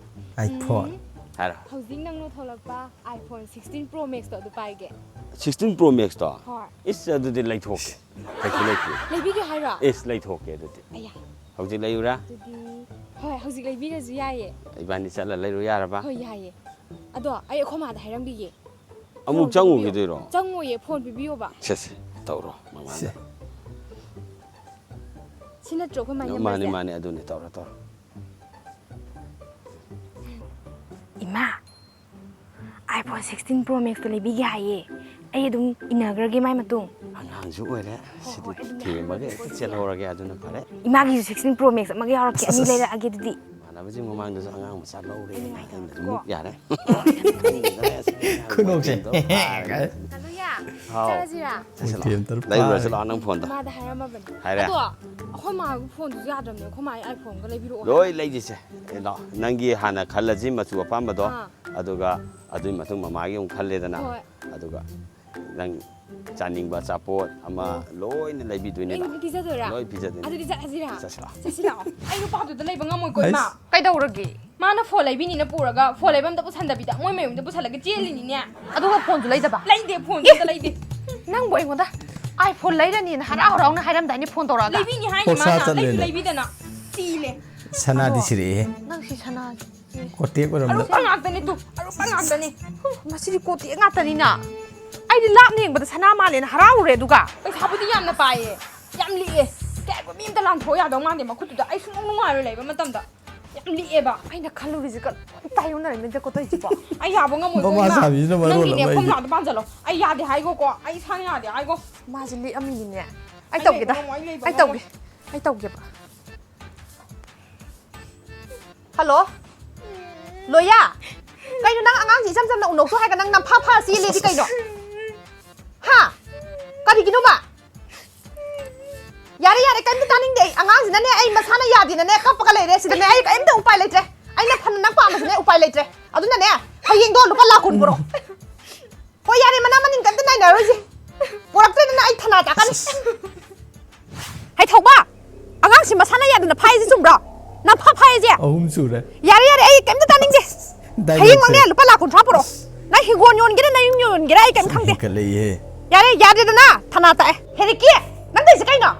iPhone꯫ ꯍꯥꯏꯔꯣ꯫ ꯍꯧꯖꯤꯛ ꯅꯪꯅ ꯊꯣꯛꯂꯛꯄ iPhone sixteen Pro Max ꯇꯣ ꯑꯗꯨ ꯄꯥꯏꯒꯦ꯫ Sixteen Pro Max ꯇꯣ? ꯍꯣꯏ꯫ ꯏꯁ, ꯑꯗꯨꯗꯤ ꯂꯩꯊꯣꯛꯀꯦ꯫ ꯀꯩꯁꯨ ꯂꯩꯇꯦ꯫ ꯂꯩꯕꯤꯒꯦ ꯍꯥꯏꯔꯣ? ꯏꯁ, ꯂꯩꯊꯣꯛꯀꯦ ꯑꯗꯨꯗꯤ꯫ ꯑꯌꯥ꯫ ꯍꯧꯖꯤꯛ ꯂꯩꯌꯨꯔꯥ? ꯑꯗꯨꯗꯤ ꯍꯣꯏ, ꯍꯧꯖꯤꯛ ꯂꯩꯕꯤꯔꯁꯨ ꯌꯥꯏꯌꯦ꯫ ꯏꯕꯥꯅꯤ ꯆꯠꯂ ꯂꯩꯔꯨ ꯌꯥꯔꯕ? ꯍꯣꯏ, ꯌꯥꯏꯌꯦ꯫ ꯑꯗꯣ ꯑꯩ ꯑꯩꯈꯣꯏ ꯃꯥꯗ ꯍꯥꯏꯔꯝꯕꯤꯒꯦ꯫ ꯑꯃꯨꯛ ꯐꯣꯟ ꯆꯪꯉꯨꯈꯤꯗꯣꯏꯔꯣ? ꯆꯪꯉꯣꯏꯌꯦ, ꯐꯣꯟ ꯄꯤꯕꯤꯌꯣꯕ꯫ ꯁꯦ ꯁꯦ, ꯇꯧꯔꯣ ꯃꯃꯥꯗ꯫ ꯁꯤ ꯅꯠꯇ꯭ꯔꯣ ꯑꯩꯈꯣꯏ ꯃꯥꯏ ꯃꯥꯅꯦ ꯅꯝꯕꯔꯁꯦ? ꯃꯥꯅꯦ, ꯑꯗꯨꯅꯦ, ꯇꯧꯔꯣ ꯇꯧꯔꯣ꯫ ꯏꯃꯥ, iPhone sixteen Pro Max ꯇꯣ ꯂꯩꯕꯤꯒꯦ ꯍꯥꯏꯌꯦ꯫ ꯑꯩ ꯑꯗꯨꯝ ꯏꯟꯅꯈ꯭ꯔꯒꯦ ꯃꯥꯏ ꯃꯇꯨꯡ꯫ ꯑꯉꯥꯡꯁꯨ ꯑꯣꯏꯔꯦ, ꯁꯤꯗꯤ ꯍꯣꯏ, ꯑꯗꯨꯝ ꯊꯦꯝꯃꯒ ꯌꯥꯔꯦ, ꯍꯦꯛꯇ ꯆꯦꯜꯍꯧꯔꯒꯦ ꯑꯗꯨꯅ ꯐꯔꯦ꯫ ꯏꯃꯥꯒꯤꯁꯨ sixteen Pro Max ꯑꯃꯒ ꯌꯥꯎꯔꯛꯀꯦ, ꯑꯅꯤ ꯂꯩꯔꯛꯑꯒꯦ ꯑꯗꯨꯗꯤ꯫ ꯏꯃꯥꯟꯅꯕꯁꯤꯡ ꯃꯃꯥꯡꯗꯁꯨ ꯑꯉꯥꯡ ꯃꯆꯥ ꯂꯧꯔꯦ ꯍꯥꯏꯅ ꯑꯗꯨꯝ ꯌꯥꯔꯦ꯫ ꯈꯨꯅꯣꯛꯁꯦ꯫ ꯀꯥꯂꯨꯌꯥ, ꯍꯥꯎ꯫ ꯆꯠꯂꯁꯤꯔꯥ? ꯃꯣꯏꯊꯦꯝ ꯇꯔꯨꯛ ꯂꯩꯔꯨꯔꯁꯤ ꯐꯥꯔꯦ꯫ ꯂꯥꯛꯑꯣ, ꯅꯪ ꯐꯣꯟꯗꯣ꯫ ꯏꯃꯥꯗ ꯍꯥꯏꯔꯝꯃꯕꯅꯦ꯫ ꯍꯥꯏꯔꯦ? ꯑꯗꯣ ꯑꯩꯈꯣꯏ ꯃꯥꯒꯤ ꯐꯣꯟꯗꯨꯁꯨ ꯌꯥꯗ꯭ꯔꯕꯅꯦ, ꯑꯩꯈꯣꯏ ꯃꯥꯒꯤ iPhone ꯒ ꯂꯩꯕꯤꯔꯛꯑꯣ ꯍꯥꯏꯕ꯫ ꯂꯣꯏ ꯂꯩꯁꯤꯁꯦ꯫ ꯑꯦ, ꯂꯥꯛꯑꯣ, ꯅꯪꯒꯤ ꯍꯥꯟꯅ ꯈꯜꯂꯁꯤ ꯃꯆꯨ ꯑꯄꯥꯝꯕꯗꯣ꯫ ꯑꯥ꯫ ꯑꯗꯨꯒ ꯑꯗꯨꯒꯤ ꯃꯇꯨꯡ ꯃꯃꯥꯒꯤ ꯑꯃꯨꯛ ꯈꯜꯂꯦꯗꯅ꯫ ꯍꯣꯏ꯫ ꯑꯗꯨꯒ ꯅꯪ ꯆꯥꯅꯤꯡꯕ ꯑꯆꯥꯄꯣꯠ ꯑꯃ ꯂꯣꯏꯅ ꯂꯩꯕꯤꯗꯣꯏꯅꯤꯗ꯫ ꯑꯩ ꯄꯤꯖꯗꯣꯏꯔꯥ? ꯂꯣꯏ ꯄꯤꯖꯗꯣꯏꯅꯤ꯫ ꯑꯗꯨꯗꯤ ꯆꯠꯂꯁꯤꯔꯥ? ꯆꯠꯁꯤ ꯂꯥꯛꯑꯣ꯫ ꯆꯠꯁꯤ ꯂꯥꯛꯑꯣ꯫ ꯑꯩ ꯅꯨꯄꯥꯗꯨꯗ ꯂꯩꯕ ꯉꯝꯃꯣꯏꯀꯣ, ꯏꯃꯥ꯫ ꯑꯩꯁ꯫ ꯀꯩꯗꯧꯔꯒꯦ? ꯃꯥꯅ ꯐꯣꯟ ꯂꯩꯕꯤꯅꯤꯅ ꯄꯨꯔꯒ ꯐꯣꯟ ꯂꯩꯕ ꯑꯝꯇ ꯄꯨꯁꯟꯗꯕꯤꯗ ꯃꯣꯏ ꯃꯌꯨꯝꯗ ꯄꯨꯁꯜꯂꯒ ꯆꯦꯜꯂꯤꯅꯤꯅꯦ꯫ ꯑꯗꯨꯒ ꯐꯣꯟꯁꯨ ꯂꯩꯗꯕ? ꯂꯩꯗꯦ, ꯐꯣꯟꯁꯨ ꯑꯝꯇ ꯂꯩꯗꯦ꯫ ꯅꯪꯕꯨ ꯑꯩꯉꯣꯟꯗ iPhone ꯂꯩꯔꯅꯤꯅ ꯍꯔꯥꯎ ꯍꯔꯥꯎꯅ ꯍꯥꯏꯔꯝꯗꯥꯏꯅꯦ ꯐꯣꯟ ꯇꯧꯔꯛꯑꯒ꯫ ꯂꯩꯕꯤꯅꯤ ꯍꯥꯏꯅꯤ ꯈꯣꯔꯁꯥ ꯃꯥꯅ, ꯆꯠꯂꯦꯅꯦ꯫ ꯂꯩꯁꯨ ꯂꯩꯕꯤꯗꯅ꯫ ꯆꯤꯜꯂꯦ꯫ ꯁꯅꯥꯗꯤ ꯑꯗꯣ ꯁꯤꯔꯛꯑꯦꯍꯦ꯫ ꯅꯪ ꯁꯤ ꯁꯅꯥꯁꯦ꯫ ꯀꯣꯇꯦꯛ ꯑꯣꯏꯔꯝꯗ꯫ ꯑꯔꯨꯞꯄ ꯉꯥꯛꯇꯅꯦ ꯇꯨ, ꯑꯔꯨꯞꯄ ꯉꯥꯛꯇꯅꯦ꯫ ꯍꯨ, ꯃꯁꯤꯗꯤ ꯀꯣꯇꯦꯛ ꯉꯥꯛꯇꯅꯤꯅ꯫ ꯑꯩꯗꯤ ꯂꯥꯞꯅ ꯌꯦꯡꯕꯗ ꯁꯅꯥ ꯃꯥꯜꯂꯦꯅ ꯍꯔꯥꯎꯔꯦ ꯑꯗꯨꯒ꯫ ꯄꯩꯁꯥꯕꯨꯗꯤ ꯌꯥꯝꯅ ꯄꯥꯏꯌꯦ, ꯌꯥꯝ ꯂꯤꯛꯑꯦ꯫ ꯀꯌꯥꯒꯨꯝ ꯃꯤ ꯑꯝꯇ ꯂꯥꯟꯊꯣꯛ ꯌꯥꯗꯧ ꯃꯥꯟꯗꯦ ꯃꯈꯨꯠꯇꯨꯗ꯫ ꯑꯩ ꯁꯨꯡꯅꯨꯡ ꯅꯨꯡꯉꯥꯏꯔꯣꯏ ꯂꯩꯕ ꯃꯇꯝꯗ꯫ ꯌꯥꯝ ꯂꯤꯛꯑꯦꯕ꯫ ꯑꯩꯅ ꯈꯜꯂꯨꯔꯤꯁꯤꯒ ꯂꯣꯏ ꯇꯥꯏꯌꯣꯟꯅꯔꯦ ꯅꯪ ꯀꯣ ꯇꯧꯔꯤꯁꯤꯕꯣ꯫ ꯑꯩ ꯌꯥꯕ ꯉꯝꯃꯣꯏꯀꯣ, ꯃꯃꯥ ꯏꯃꯥ꯫ ꯁꯥꯕꯤꯁꯤꯅ ꯃꯔꯣꯜ ꯅꯪꯒꯤꯅꯦ ꯑꯃ ꯑꯩꯗꯤ꯫ ꯈꯣꯝꯂꯥꯗ ꯄꯥꯟꯁꯤꯜꯂꯣ꯫ ꯑꯩ ꯌꯥꯗꯦ ꯍꯥꯏꯒꯣꯀꯣ, ꯑꯩ ꯏꯁꯥꯅ ꯌꯥꯗꯦ ꯍꯥꯏꯒꯣ꯫ ꯃꯥꯁꯦ ꯂꯤꯛꯑꯝꯃꯤꯅꯤꯅꯦ꯫ ꯑꯩ ꯑꯩ ꯇꯧꯒꯦꯗ꯫ ꯂꯩꯕ ꯉꯝꯃꯣꯏ, ꯑꯩ ꯂꯩꯕ ꯑꯩ ꯇꯧꯒꯦ꯫ ꯑꯩ ꯇꯧꯒꯦꯕ꯫ ꯍꯜꯂꯣ? ꯂꯣꯌꯥ? ꯀꯩꯅꯣ ꯅꯪ ꯑꯉꯥꯡꯁꯤ ꯏꯆꯝ ꯆꯝꯅ ꯎꯅꯧꯁꯨ ꯍꯥꯏꯔꯒ ꯅꯪ ꯅꯝꯐꯥ ꯐꯥ ꯆꯦꯜꯂꯦꯗꯤ ꯀꯩꯅꯣ? ꯍꯥ? ꯀꯔꯤꯒꯤꯅꯣꯕ? ꯌꯥꯔꯦ, ꯌꯥꯔꯦ, ꯀꯩꯝꯇ ꯇꯥꯅꯤꯡꯗꯦ ꯑꯩ꯫ ꯑꯉꯥꯡꯁꯤꯅꯅꯦ ꯑꯩ ꯃꯁꯥꯅ ꯌꯥꯗꯦꯅꯅꯦ ꯀꯞꯄꯒ ꯂꯩꯔꯦ꯫ ꯁꯤꯗꯅꯦ ꯑꯩ ꯀꯩꯝꯇ ꯎꯄꯥꯏ ꯂꯩꯇ꯭ꯔꯦ꯫ ꯑꯩꯅ ꯐꯅ ꯅꯪ ꯄꯥꯝꯃꯁꯨꯅꯦ ꯎꯄꯥꯏ ꯂꯩꯇ꯭ꯔꯦ꯫ ꯑꯗꯨꯅꯅꯦ ꯍꯌꯦꯡꯗꯣ ꯂꯨꯄꯥ ꯂꯥꯛ ꯀꯨꯟ ꯄꯨꯔꯛꯑꯣ꯫ ꯍꯣꯏ, ꯌꯥꯔꯦ, ꯃꯅꯥ ꯃꯅꯤꯡ ꯀꯩꯝꯇ ꯅꯥꯏꯅꯔꯣꯏꯁꯦ꯫ ꯄꯨꯔꯛꯇ꯭ꯔꯦꯗꯅ ꯑꯩ ꯊꯅꯥ ꯇꯥꯛꯀꯅꯤ꯫ ꯍꯩꯊꯧꯕ, ꯑꯉꯥꯡꯁꯤ ꯃꯁꯥꯅ ꯌꯥꯗꯅ ꯐꯥꯏꯁꯦ ꯆꯨꯝꯕ꯭ꯔꯣ? ꯅꯝꯐꯥ ꯐꯥꯏꯁꯦ? ꯑꯍꯨꯝ ꯁꯨꯔꯦ꯫ ꯌꯥꯔꯦ, ꯌꯥꯔꯦ, ꯑꯩ ꯀꯩꯝꯇ ꯇꯥꯅꯤꯡꯗꯦ꯫ ꯗꯥꯏꯃꯟꯁꯦ꯫ ꯍꯌꯦꯡꯃꯛꯅꯦ ꯂꯨꯄꯥ ꯂꯥꯛ ꯀꯨꯟꯊ꯭ꯔꯥ ꯄꯨꯔꯛꯑꯣ꯫ ꯅꯪ ꯍꯤꯡꯒꯣꯜ ꯌꯣꯟꯒꯦꯔꯥ, ꯅꯪ ꯌꯨꯝ ꯌꯣꯟꯒꯦꯔꯥ, ꯑꯩ ꯀꯩꯝ ꯈꯪꯗꯦ꯫ ꯍꯦꯟꯀꯠꯂꯛꯏꯍꯦ꯫ ꯌꯥꯔꯦ, ꯌꯥꯗꯦꯗꯅ, ꯊꯅꯥ ꯇꯥꯛꯑꯦ꯫ ꯍꯦꯔꯤꯀꯤ, ꯅꯪ ꯇꯧꯏꯁꯦ ꯀꯩꯅꯣ?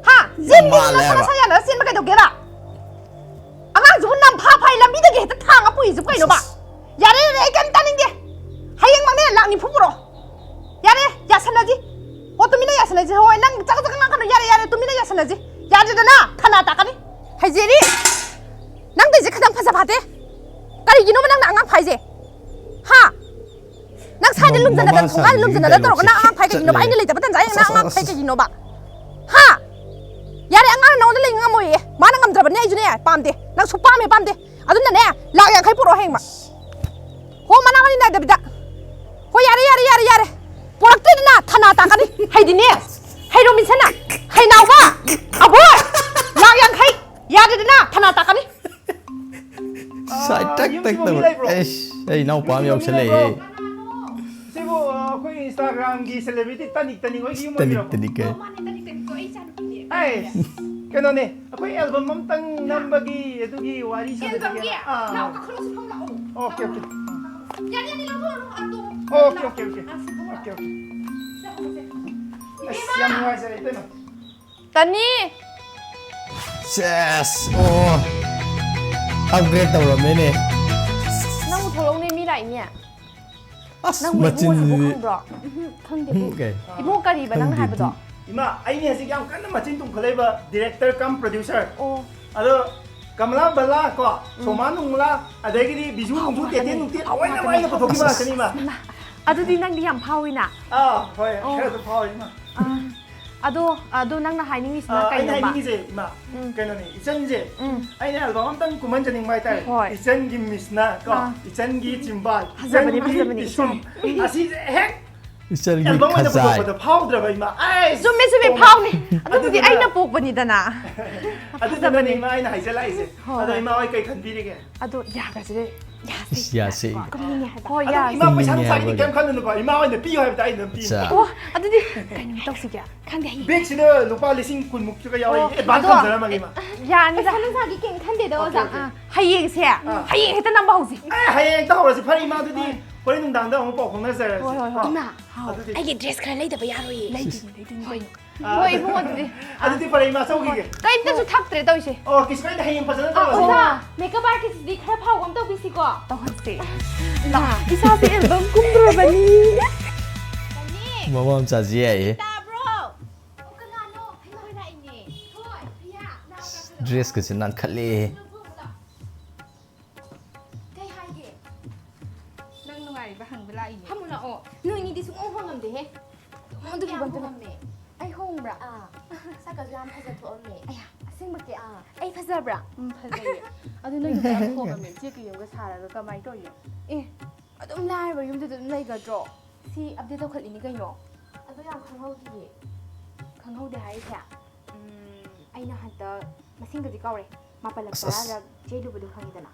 ꯍꯥ? ꯆꯦꯟꯒꯦ, ꯃꯥꯜꯂꯦ ꯅꯪ ꯍꯥꯏꯕ꯫ ꯅꯁꯥ ꯌꯥꯅꯕ ꯆꯦꯟꯕ ꯀꯩꯗꯧꯒꯦꯕ? ꯑꯉꯥꯡꯁꯤꯕꯨ ꯅꯝꯐꯥ ꯐꯥꯏ ꯂꯝꯕꯤꯗꯒꯤ ꯍꯦꯛꯇ ꯊꯥꯡꯉ ꯄꯨꯏꯁꯤꯕꯨ ꯀꯩꯅꯣꯕ? ꯑꯁ꯫ ꯌꯥꯔꯦ, ꯌꯥꯔꯦ, ꯑꯩ ꯀꯩꯝ ꯇꯥꯅꯤꯡꯗꯦ꯫ ꯍꯌꯦꯡꯃꯛꯅꯦ ꯂꯥꯛ ꯅꯤꯐꯨ ꯄꯨꯔꯛꯑꯣ꯫ ꯌꯥꯔꯦ, ꯌꯥꯁꯟꯅꯁꯤ꯫ ꯍꯣ, ꯇꯨꯃꯤꯟꯅ ꯌꯥꯁꯟꯅꯁꯤ꯫ ꯍꯣꯏ, ꯅꯪ ꯆꯀ ꯆꯀ ꯉꯥꯡꯒꯅꯨ꯫ ꯌꯥꯔꯦ, ꯌꯥꯔꯦ, ꯇꯨꯃꯤꯟꯅ ꯌꯥꯁꯟꯅꯁꯤ꯫ ꯌꯥꯗꯦꯗꯅ, ꯊꯅꯥ ꯇꯥꯛꯀꯅꯤ꯫ ꯍꯩꯖꯦꯔꯤ, ꯅꯪ ꯇꯧꯏꯁꯦ ꯈꯤꯇꯪ ꯐꯖ ꯐꯥꯠꯇꯦ꯫ ꯀꯔꯤꯒꯤꯅꯣꯕ ꯅꯪꯅ ꯑꯉꯥꯡ ꯐꯥꯏꯁꯦ? ꯍꯥ? ꯅꯪ ꯁ꯭ꯋꯥꯏꯗ ꯃ-, ꯂꯨꯝꯖꯟꯅꯗꯅ, ꯃꯃꯥ ꯊꯣꯡꯒꯥꯜꯗ ꯁꯥꯕꯤꯁꯦ ꯂꯨꯝꯖꯟꯅꯗꯅ ꯍꯦꯟꯖꯜꯂꯦ, ꯇꯧꯔꯒ ꯅꯪ ꯑꯉꯥꯡ ꯐꯥꯏ ꯀꯩꯒꯤꯅꯣꯕ? ꯆꯠꯂꯦ꯫ ꯑꯩꯅ ꯂꯩꯇꯕ ꯇꯟꯖꯥ ꯌꯦꯡꯉ ꯅꯪ ꯑꯁ, ꯑꯉꯥꯡ ꯑꯁ, ꯐꯥꯏ ꯑꯁ꯫ ꯀꯩꯒꯤꯅꯣꯕ? ꯍꯥ? ꯌꯥꯔꯦ, ꯑꯉꯥꯡꯅ ꯅꯉꯣꯟꯗ ꯂꯩ ꯉꯝꯃꯣꯏꯌꯦ꯫ ꯃꯥꯅ ꯉꯝꯗ꯭ꯔꯕꯅꯦ ꯑꯩꯁꯨꯅꯦ ꯄꯥꯝꯗꯦ꯫ ꯅꯪ ꯁꯨꯛꯄꯥꯝ ꯍꯦꯛ ꯄꯥꯝꯗꯦ꯫ ꯑꯗꯨꯅꯅꯦ, ꯂꯥꯛ ꯌꯥꯡꯈꯩ ꯄꯨꯔꯛꯑꯣ ꯍꯌꯦꯡꯃꯛ꯫ ꯍꯣ, ꯃꯅꯥ ꯃꯁꯤꯡ ꯅꯥꯏꯗꯕꯤꯗ꯫ ꯍꯣ, ꯌꯥꯔꯦ, ꯌꯥꯔꯦ, ꯌꯥꯔꯦ, ꯌꯥꯔꯦ꯫ ꯄꯨꯔꯛꯇ꯭ꯔꯦꯗꯅ ꯊꯅꯥ ꯇꯥꯛꯀꯅꯤ꯫ ꯍꯩꯗꯤꯅꯦ, ꯍꯩꯔꯣꯃꯤꯁꯅ, ꯍꯩꯅꯥꯎꯕ, ꯑꯕꯣꯏ, ꯂꯥꯛ ꯌꯥꯡꯈꯩ꯫ ꯌꯥꯗꯦꯗꯅ ꯊꯅꯥ ꯇꯥꯛꯀꯅꯤ꯫ ꯁꯥꯏ ꯇꯛ ꯇꯛ ꯌꯨꯝꯁꯤꯕꯨ ꯃꯤ ꯇꯧꯔꯦ꯫ ꯂꯩꯕ꯭ꯔꯣ? ꯑꯩꯁ, ꯑꯩ ꯏꯅꯥꯎꯄꯥ ꯑꯃ ꯌꯨꯝꯁꯤꯕꯨ ꯃꯤ ꯌꯥꯎꯁꯜꯂꯛꯑꯦ꯫ ꯂꯩꯕ꯭ꯔꯣ? ꯁꯤꯕꯨ, ꯑ, ꯑꯩꯈꯣꯏ Instagram-ꯒꯤ celebrity ꯇꯅꯤꯛ ꯇꯅꯤꯛ ꯍꯣꯏꯒꯤ ꯌꯨꯝ ꯇꯅꯤꯛ ꯑꯣꯏꯕꯤꯔꯕꯣ? ꯇꯅꯤꯛ ꯀꯥꯏ꯫ ꯑꯣ, ꯃꯥꯅꯦ, ꯇꯅꯤꯛ ꯇꯅꯤꯛꯇꯣ ꯑꯩ ꯏꯆꯥꯅꯨꯄꯤꯅꯦ꯫ ꯑꯩ, ꯀꯩꯅꯣꯅꯦ, ꯑꯩꯈꯣꯏ album ꯑꯝꯇꯪ ꯅꯝꯕꯒꯤ ꯑꯗꯨꯒꯤ ꯋꯥꯔꯤ ꯁꯥꯟꯅꯁꯤꯒꯦꯅ꯫ Album-ꯒꯤ? ꯑꯥ, ꯂꯥꯛꯑꯣ, ꯑꯥ꯫ ꯀꯥꯈꯠꯂꯣ, ꯁꯤ ꯐꯝ ꯂꯥꯛꯑꯣ꯫ Okay, okay. ꯌꯥꯅꯤ, ꯌꯥꯅꯤ, ꯂꯥꯛꯑꯣ, ꯂꯥꯛꯑꯣ, ꯑꯥ, ꯇꯣꯡꯉꯣ꯫ Okay, okay, okay. ꯑꯥ, ꯁꯤ ꯐꯝ ꯂꯥꯛꯑꯣ꯫ Okay, okay. ꯑꯁ, ꯌꯥꯝ ꯅꯨꯡꯉꯥꯏꯖꯔꯦ, ꯏꯇꯩꯃ꯫ ꯇꯅꯤ! ꯁꯦꯁ! ꯑꯣ꯫ Upgrade ꯇꯧꯔꯝꯃꯦꯅꯦ꯫ ꯅꯪꯕꯨ ꯊꯣꯛꯂꯛꯅꯦ ꯃꯤ ꯂꯥꯛꯏꯅꯦ꯫ ꯑꯁ, ꯅꯪꯕꯨ ꯏꯕꯨꯡꯉꯣ ꯃꯆꯤꯟꯁꯤꯗꯤ꯫ ꯍꯥꯏꯕ ꯈꯪꯕ꯭ꯔꯣ? ꯎꯝ, ꯈꯪꯗꯦ꯫ ꯎꯝ, ꯀꯩ? ꯏꯕꯨꯡꯉꯣ ꯀꯔꯤꯕ ꯅꯪꯅ ꯈꯪꯗꯦ, ꯍꯥꯏꯕꯗꯣ? ꯗꯤ꯫ ꯏꯃꯥ, ꯑꯩꯅꯦ ꯍꯧꯖꯤꯛ ꯌꯥꯝ ꯀꯟꯅ ꯃꯆꯤꯟ ꯇꯨꯝꯈꯠꯂꯛꯏꯕ director cum producer꯫ ꯑꯣ꯫ ꯑꯗꯣ ꯀꯃꯂꯥ ꯕꯂꯥ ꯀꯣ, ꯎꯝ꯫ ꯁꯣꯃꯥ ꯅꯨꯡꯂꯥ, ꯑꯗꯒꯤꯗꯤ ꯕꯤꯖꯨ ꯅꯨꯡꯖꯨ, ꯇꯦꯇꯦ ꯅꯨꯡꯇꯦ, ꯂꯣꯏꯅ ꯃꯥꯏꯅ ꯄꯨꯊꯣꯛꯈꯤꯕ ꯉꯥꯛꯇꯅꯤ, ꯏꯃꯥ꯫ ꯏꯃꯥ, ꯑꯗꯨꯗꯤ ꯅꯪꯗꯤ ꯌꯥꯝ ꯐꯥꯎꯏꯅ꯫ ꯑꯥ, ꯍꯣꯏ, ꯑꯣ꯫ ꯈꯔ ꯑꯗꯨꯝ ꯐꯥꯎꯏ, ꯏꯃꯥ꯫ ꯑꯥ, ꯑꯗꯣ, ꯑꯗꯣ ꯅꯪꯅ ꯍꯥꯏꯅꯤꯡꯉꯤꯁꯤꯅ ꯑꯥ, ꯑꯩꯅ ꯀꯩꯅꯣꯕ? ꯍꯥꯏꯅꯤꯡꯉꯤꯁꯦ, ꯏꯃꯥ, ꯎꯝ꯫ ꯀꯩꯅꯣꯅꯦ, ꯏꯆꯟꯁꯦ, ꯎꯝ꯫ ꯑꯩꯅ album ꯑꯝꯇꯪ ꯀꯨꯝꯍꯟꯖꯅꯤꯡꯕ ꯍꯥꯏꯇꯥꯔꯦ꯫ ꯍꯣꯏ꯫ ꯏꯆꯟꯒꯤ ꯃꯤꯁꯅ ꯀꯣ, ꯑꯥ꯫ ꯏꯆꯟꯒꯤ ꯆꯤꯝꯕꯥꯜ, ꯐꯖꯕꯅꯤ, ꯏꯆꯟꯒꯤ ꯐꯖꯕꯅꯤ, ꯄꯤꯁꯨꯝ, ꯏꯆꯟ꯫ ꯎꯝ꯫ ꯑꯁꯤꯁꯦ ꯍꯦꯛ ꯏꯆꯟꯒꯤ album ꯑꯣꯏꯅ ꯈꯖꯥꯏ꯫ ꯄꯨꯊꯣꯛꯄꯗ ꯐꯥꯎꯗ꯭ꯔꯕ, ꯏꯃꯥ? ꯑꯩꯁ! ꯆꯨꯝꯃꯦ, ꯆꯨꯝꯃꯦ, ꯐꯥꯎꯅꯤ꯫ ꯑꯗꯨꯕꯨꯗꯤ ꯑꯗꯨꯗꯨꯅ ꯑꯩꯅ ꯄꯣꯛꯄꯅꯤꯗꯅ꯫ ꯑꯗꯨꯗꯨꯅꯅꯦ, ꯐꯖꯕꯅꯤ꯫ ꯏꯃꯥ, ꯑꯩꯅ ꯍꯥꯏꯖꯜꯂꯛꯏꯁꯦ꯫ ꯍꯣꯏ, ꯑꯗꯣ ꯍꯣꯏ꯫ ꯏꯃꯥ ꯍꯣꯏ ꯀꯩ ꯈꯟꯕꯤꯔꯤꯒꯦ? ꯑꯗꯣ ꯌꯥꯒꯁꯦ꯫ ꯏꯁ, ꯌꯥꯁꯦ꯫ ꯀꯨꯝꯅꯤꯡꯉꯦ ꯍꯥꯏꯕ꯫ ꯍꯣꯏ, ꯌꯥ ꯌꯥ꯫ ꯏꯃꯥ, ꯄꯩꯁꯥ ꯀꯨꯝꯅꯤꯡꯉꯦ ꯅꯨꯡꯁꯥꯒꯤꯗꯤ ꯍꯥꯏꯕ꯫ ꯀꯩꯝ ꯈꯜꯂꯨꯅꯨꯀꯣ, ꯏꯃꯥ ꯑꯣꯏꯅ ꯄꯤꯌꯨ ꯍꯥꯏꯕꯗ ꯑꯩ ꯑꯗꯨꯝ ꯄꯤꯅꯤ꯫ ꯑꯠꯆꯥ꯫ ꯑꯣ, ꯑꯗꯨꯗꯤ ꯀꯩꯅꯣ ꯇꯧꯁꯤꯒꯦ? ꯈꯪꯗꯦ, ꯍꯌꯦꯡ꯫ ꯕꯦꯛꯁꯤꯗ ꯂꯨꯄꯥ ꯂꯤꯁꯤꯡ ꯀꯨꯟꯃꯨꯛꯀ ꯌꯥꯎꯔꯤ꯫ ꯑꯣ, ꯑꯦꯗꯚꯥꯟꯁ ꯑꯗꯣ- ꯊꯝꯖꯔꯝꯃꯒꯦ, ꯏꯃꯥ꯫ ꯌꯥꯅꯤꯗ꯫ ꯄꯩꯁꯥ ꯅꯨꯡꯁꯥꯒꯤ ꯀꯩꯝ ꯈꯟꯗꯦꯗ, ꯑꯣꯖꯥ꯫ ꯑꯥ, ꯍꯌꯦꯡꯁꯦ, ꯍꯌꯦꯡ ꯍꯦꯛꯇ ꯅꯝꯕ ꯍꯧꯁꯤ꯫ ꯑꯦ, ꯍꯌꯦꯡ ꯍꯦꯛꯇ ꯍꯧꯔꯁꯤ꯫ ꯐꯔꯦ, ꯏꯃꯥ, ꯑꯗꯨꯗꯤ ꯍꯣꯔꯦꯟ ꯅꯨꯡꯗꯥꯡꯗ ꯑꯃꯨꯛ ꯄꯥꯎ ꯐꯥꯎꯅꯖꯔꯁꯤ꯫ ꯍꯣꯏ, ꯍꯣꯏ, ꯍꯣꯏ꯫ ꯀꯣ? ꯏꯃꯥ, ꯑꯗꯨꯗꯤ ꯑꯩꯒꯤ ꯗ꯭ꯔꯦꯁ ꯈꯔ ꯂꯩꯗꯕ ꯌꯥꯔꯣꯏꯌꯦ꯫ ꯂꯩꯗꯣꯏꯅꯤ, ꯂꯩꯗꯣꯏꯅꯤ ꯀꯩꯅꯣ꯫ ꯑꯥ, ꯍꯣꯏ, ꯏꯕꯨꯡꯉꯣ, ꯑꯗꯨꯗꯤ꯫ ꯑꯗꯨꯗꯤ ꯐꯔꯦ, ꯏꯃꯥ, ꯆꯧꯈꯤꯒꯦ꯫ ꯀꯩꯝꯇꯁꯨ ꯊꯛꯇ꯭ꯔꯦ ꯇꯧꯔꯤꯁꯦ꯫ ꯑꯣ, ꯀꯩꯁꯨ ꯀꯥꯏꯗꯦ, ꯍꯌꯦꯡ ꯐꯖꯅ ꯑꯥ, ꯇꯧꯔꯁꯤ꯫ ꯑꯣꯖꯥ, ꯃꯦꯀꯞ ꯑꯥꯔꯇꯤꯁꯇꯨꯗꯤ ꯈꯔ ꯐꯥꯎꯕ ꯑꯃ ꯇꯧꯕꯤꯁꯤꯀꯣ꯫ ꯇꯧꯍꯟꯁꯦ꯫ ꯏꯁꯥꯁꯦ ꯑꯦꯜꯕꯝ ꯀꯨꯝꯗ꯭ꯔꯕꯅꯤ꯫ ꯃꯃꯥ ꯃꯆꯥꯁꯤ ꯌꯥꯏꯌꯦ꯫ ꯇꯥꯕ꯭ꯔꯣ? ꯑꯣ, ꯀꯅꯥꯅꯣ? ꯍꯩꯃꯥ, ꯍꯣꯏ ꯂꯥꯛꯏꯅꯦ꯫ ꯍꯣꯏ, ꯄ꯭ꯔꯤꯌꯥ, ꯂꯥꯛꯑꯣ, ꯂꯥꯛꯑꯣ, ꯂꯥꯛꯑꯣ꯫ ꯗ꯭ꯔꯦꯁꯀꯁꯦ ꯅꯥꯟꯈꯠꯂꯦ꯫ ꯐꯝꯃꯣ, ꯐꯝꯃꯣ, ꯂꯥꯛꯑꯣ꯫ ꯀꯩ ꯍꯥꯏꯒꯦ? ꯅꯪ ꯅꯨꯡꯉꯥꯏꯔꯤꯕ ꯍꯪꯕ ꯂꯥꯛꯏꯅꯦ꯫ ꯐꯝꯃꯣ ꯂꯥꯛꯑꯣ꯫ ꯅꯣꯏꯅꯤꯗꯤ ꯁꯨꯡꯍꯣꯡ ꯍꯣꯡꯉꯝꯗꯦꯍꯦ꯫ ꯑꯗꯨꯝ ꯑꯗꯨꯒꯤ ꯌꯥꯝ ꯐꯤꯕꯝꯗꯨꯗ ꯍꯣꯡꯉꯝꯃꯦ꯫ ꯑꯩ ꯍꯣꯡꯕ꯭ꯔꯥ? ꯑꯥ, ꯁꯛꯀꯁꯨ ꯌꯥꯝ ꯐꯖ ꯊꯣꯛꯑꯝꯃꯦ꯫ ꯑꯌꯥ, ꯑꯁꯦꯡꯕꯀꯤ? ꯑꯥ꯫ ꯑꯩ ꯐꯖꯕ꯭ꯔꯥ? ꯎꯝ, ꯐꯖꯩꯌꯦ꯫ ꯑꯗꯨ ꯅꯣꯏ ꯅꯨꯄꯥ ꯑꯃ ꯊꯣꯛꯑꯝꯃꯦ, ꯆꯦꯛꯀ ꯌꯨꯝꯒ ꯁꯥꯔꯒ ꯀꯃꯥꯏꯅ ꯇꯧꯔꯤꯅꯣ? ꯑꯦ, ꯑꯗꯨꯝ ꯂꯥꯏꯔꯕ ꯌꯨꯝꯗꯨꯗ ꯑꯗꯨꯝ ꯂꯩꯒꯗ꯭ꯔꯣ? ꯁꯤ ꯑꯞꯗꯦꯠ ꯇꯧꯈꯠꯂꯤꯅꯤ ꯀꯩꯅꯣ꯫ ꯑꯗꯨ ꯌꯥꯝ ꯈꯪꯍꯧꯗꯤꯌꯦ꯫ ꯈꯪꯍꯧꯗꯦ ꯍꯥꯏꯔꯤꯁꯦ? ꯎꯝ, ꯑꯩꯅ ꯍꯟꯗꯛ ꯃꯁꯤꯡꯒꯗꯤ ꯀꯥꯎꯔꯦ꯫ ꯃꯥꯄꯜꯂꯛ ꯑꯁ, ꯑꯁ꯫ ꯇꯔꯥꯔꯛ ꯆꯦꯜꯂꯨꯕꯗꯣ ꯈꯪꯉꯤꯗꯅ?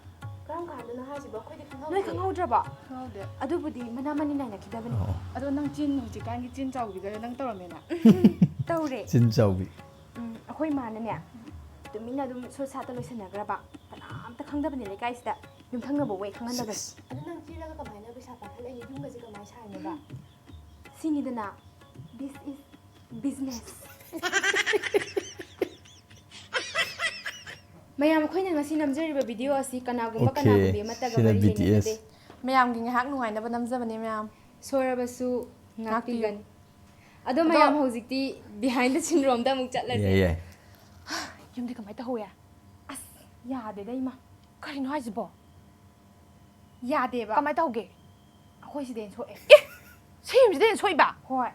ꯀꯔꯝ ꯀꯥꯟꯗꯅꯣ ꯍꯥꯏꯁꯤꯕꯣ? ꯑꯩꯈꯣꯏꯗꯤ ꯈꯪꯍꯧꯗꯦ꯫ ꯅꯣꯏ ꯈꯪꯍꯧꯗ꯭ꯔꯕꯣ? ꯈꯪꯍꯧꯗꯦ꯫ ꯑꯗꯨꯕꯨꯗꯤ ꯃꯅꯥ ꯃꯅꯤꯟ ꯅꯥꯏꯅꯈꯤꯗꯕꯅꯤ꯫ ꯑꯣ꯫ ꯑꯗꯣ ꯅꯪ ꯆꯤꯟ ꯍꯧꯖꯤꯛꯀꯥꯟꯒꯤ ꯆꯤꯟ ꯆꯥꯎꯕꯤꯗꯣ ꯅꯪ ꯇꯧꯔꯝꯃꯦꯅ? ꯇꯧꯔꯦ꯫ ꯆꯤꯟ ꯆꯥꯎꯕꯤ꯫ ꯎꯝ, ꯑꯩꯈꯣꯏ ꯏꯃꯥꯅꯅꯦ, ꯇꯨꯃꯤꯟꯅ ꯑꯗꯨꯝ ꯁꯣꯠ ꯁꯥꯠꯇ ꯂꯣꯏꯁꯟꯅꯈ꯭ꯔꯕ꯫ ꯀꯅꯥꯝꯇ ꯈꯪꯗꯕꯅꯦ ꯂꯩꯀꯥꯏꯁꯤꯗ꯫ ꯌꯨꯝꯊꯪꯅꯕ ꯋꯦ ꯈꯪꯍꯟꯗꯕꯅꯤ꯫ ꯁꯤꯁ꯫ ꯑꯗꯨ ꯅꯪ ꯆꯦꯜꯂꯒ ꯀꯃꯥꯏꯅ ꯄꯩꯁꯥ ꯄꯥꯏꯈꯠꯂꯛꯏꯅꯣ? ꯌꯨꯝꯒꯁꯦ ꯀꯃꯥꯏꯅ ꯁꯥꯏꯅꯣꯕ? ꯁꯤꯅꯤꯗꯅ, this is business꯫ ꯃꯌꯥꯝ, ꯑꯩꯈꯣꯏꯅ ꯉꯁꯤ ꯅꯝꯖꯔꯤꯕ ꯚꯤꯗꯤꯑꯣ ꯑꯁꯤ ꯀꯅꯥꯒꯨꯝꯕ, okay, ꯀꯅꯥꯒꯨꯝꯕꯤ ꯑꯃꯠꯇꯒ ꯁꯤꯅ ꯃꯔꯤ ꯕꯤ ꯇꯤ ꯑꯦꯁ꯫ ꯂꯩꯅꯗꯦ꯫ ꯃꯌꯥꯝꯒꯤ ꯉꯥꯏꯍꯥꯛ ꯅꯨꯡꯉꯥꯏꯅꯕ ꯅꯝꯖꯕꯅꯦ, ꯃꯌꯥꯝ꯫ ꯁꯣꯏꯔꯕꯁꯨ ꯉꯥꯛꯄꯤꯒꯅꯤ꯫ ꯑꯗꯣ ꯑꯗꯣ ꯃꯌꯥꯝ, ꯍꯧꯖꯤꯛꯇꯤ behind the scene ꯔꯣꯝꯗ ꯑꯃꯨꯛ ꯆꯠꯂꯁꯦ꯫ ꯌꯥꯏ, ꯌꯥꯏ꯫ ꯌꯨꯝꯗꯤ ꯀꯃꯥꯏꯅ ꯇꯧꯍꯧꯋꯦ? ꯑꯁ, ꯌꯥꯗꯦꯗ, ꯏꯃꯥ꯫ ꯀꯔꯤꯅꯣ ꯍꯥꯏꯁꯤꯕꯣ? ꯌꯥꯗꯦꯕ꯫ ꯀꯃꯥꯏꯅ ꯇꯧꯒꯦ? ꯑꯩꯈꯣꯏ ꯁꯤꯗꯩꯅ ꯁꯣꯛꯑꯦ꯫ ꯑꯦ! ꯁꯤ ꯌꯨꯝꯁꯤꯗꯩꯅ ꯁꯣꯛꯏꯕ? ꯍꯣꯏ꯫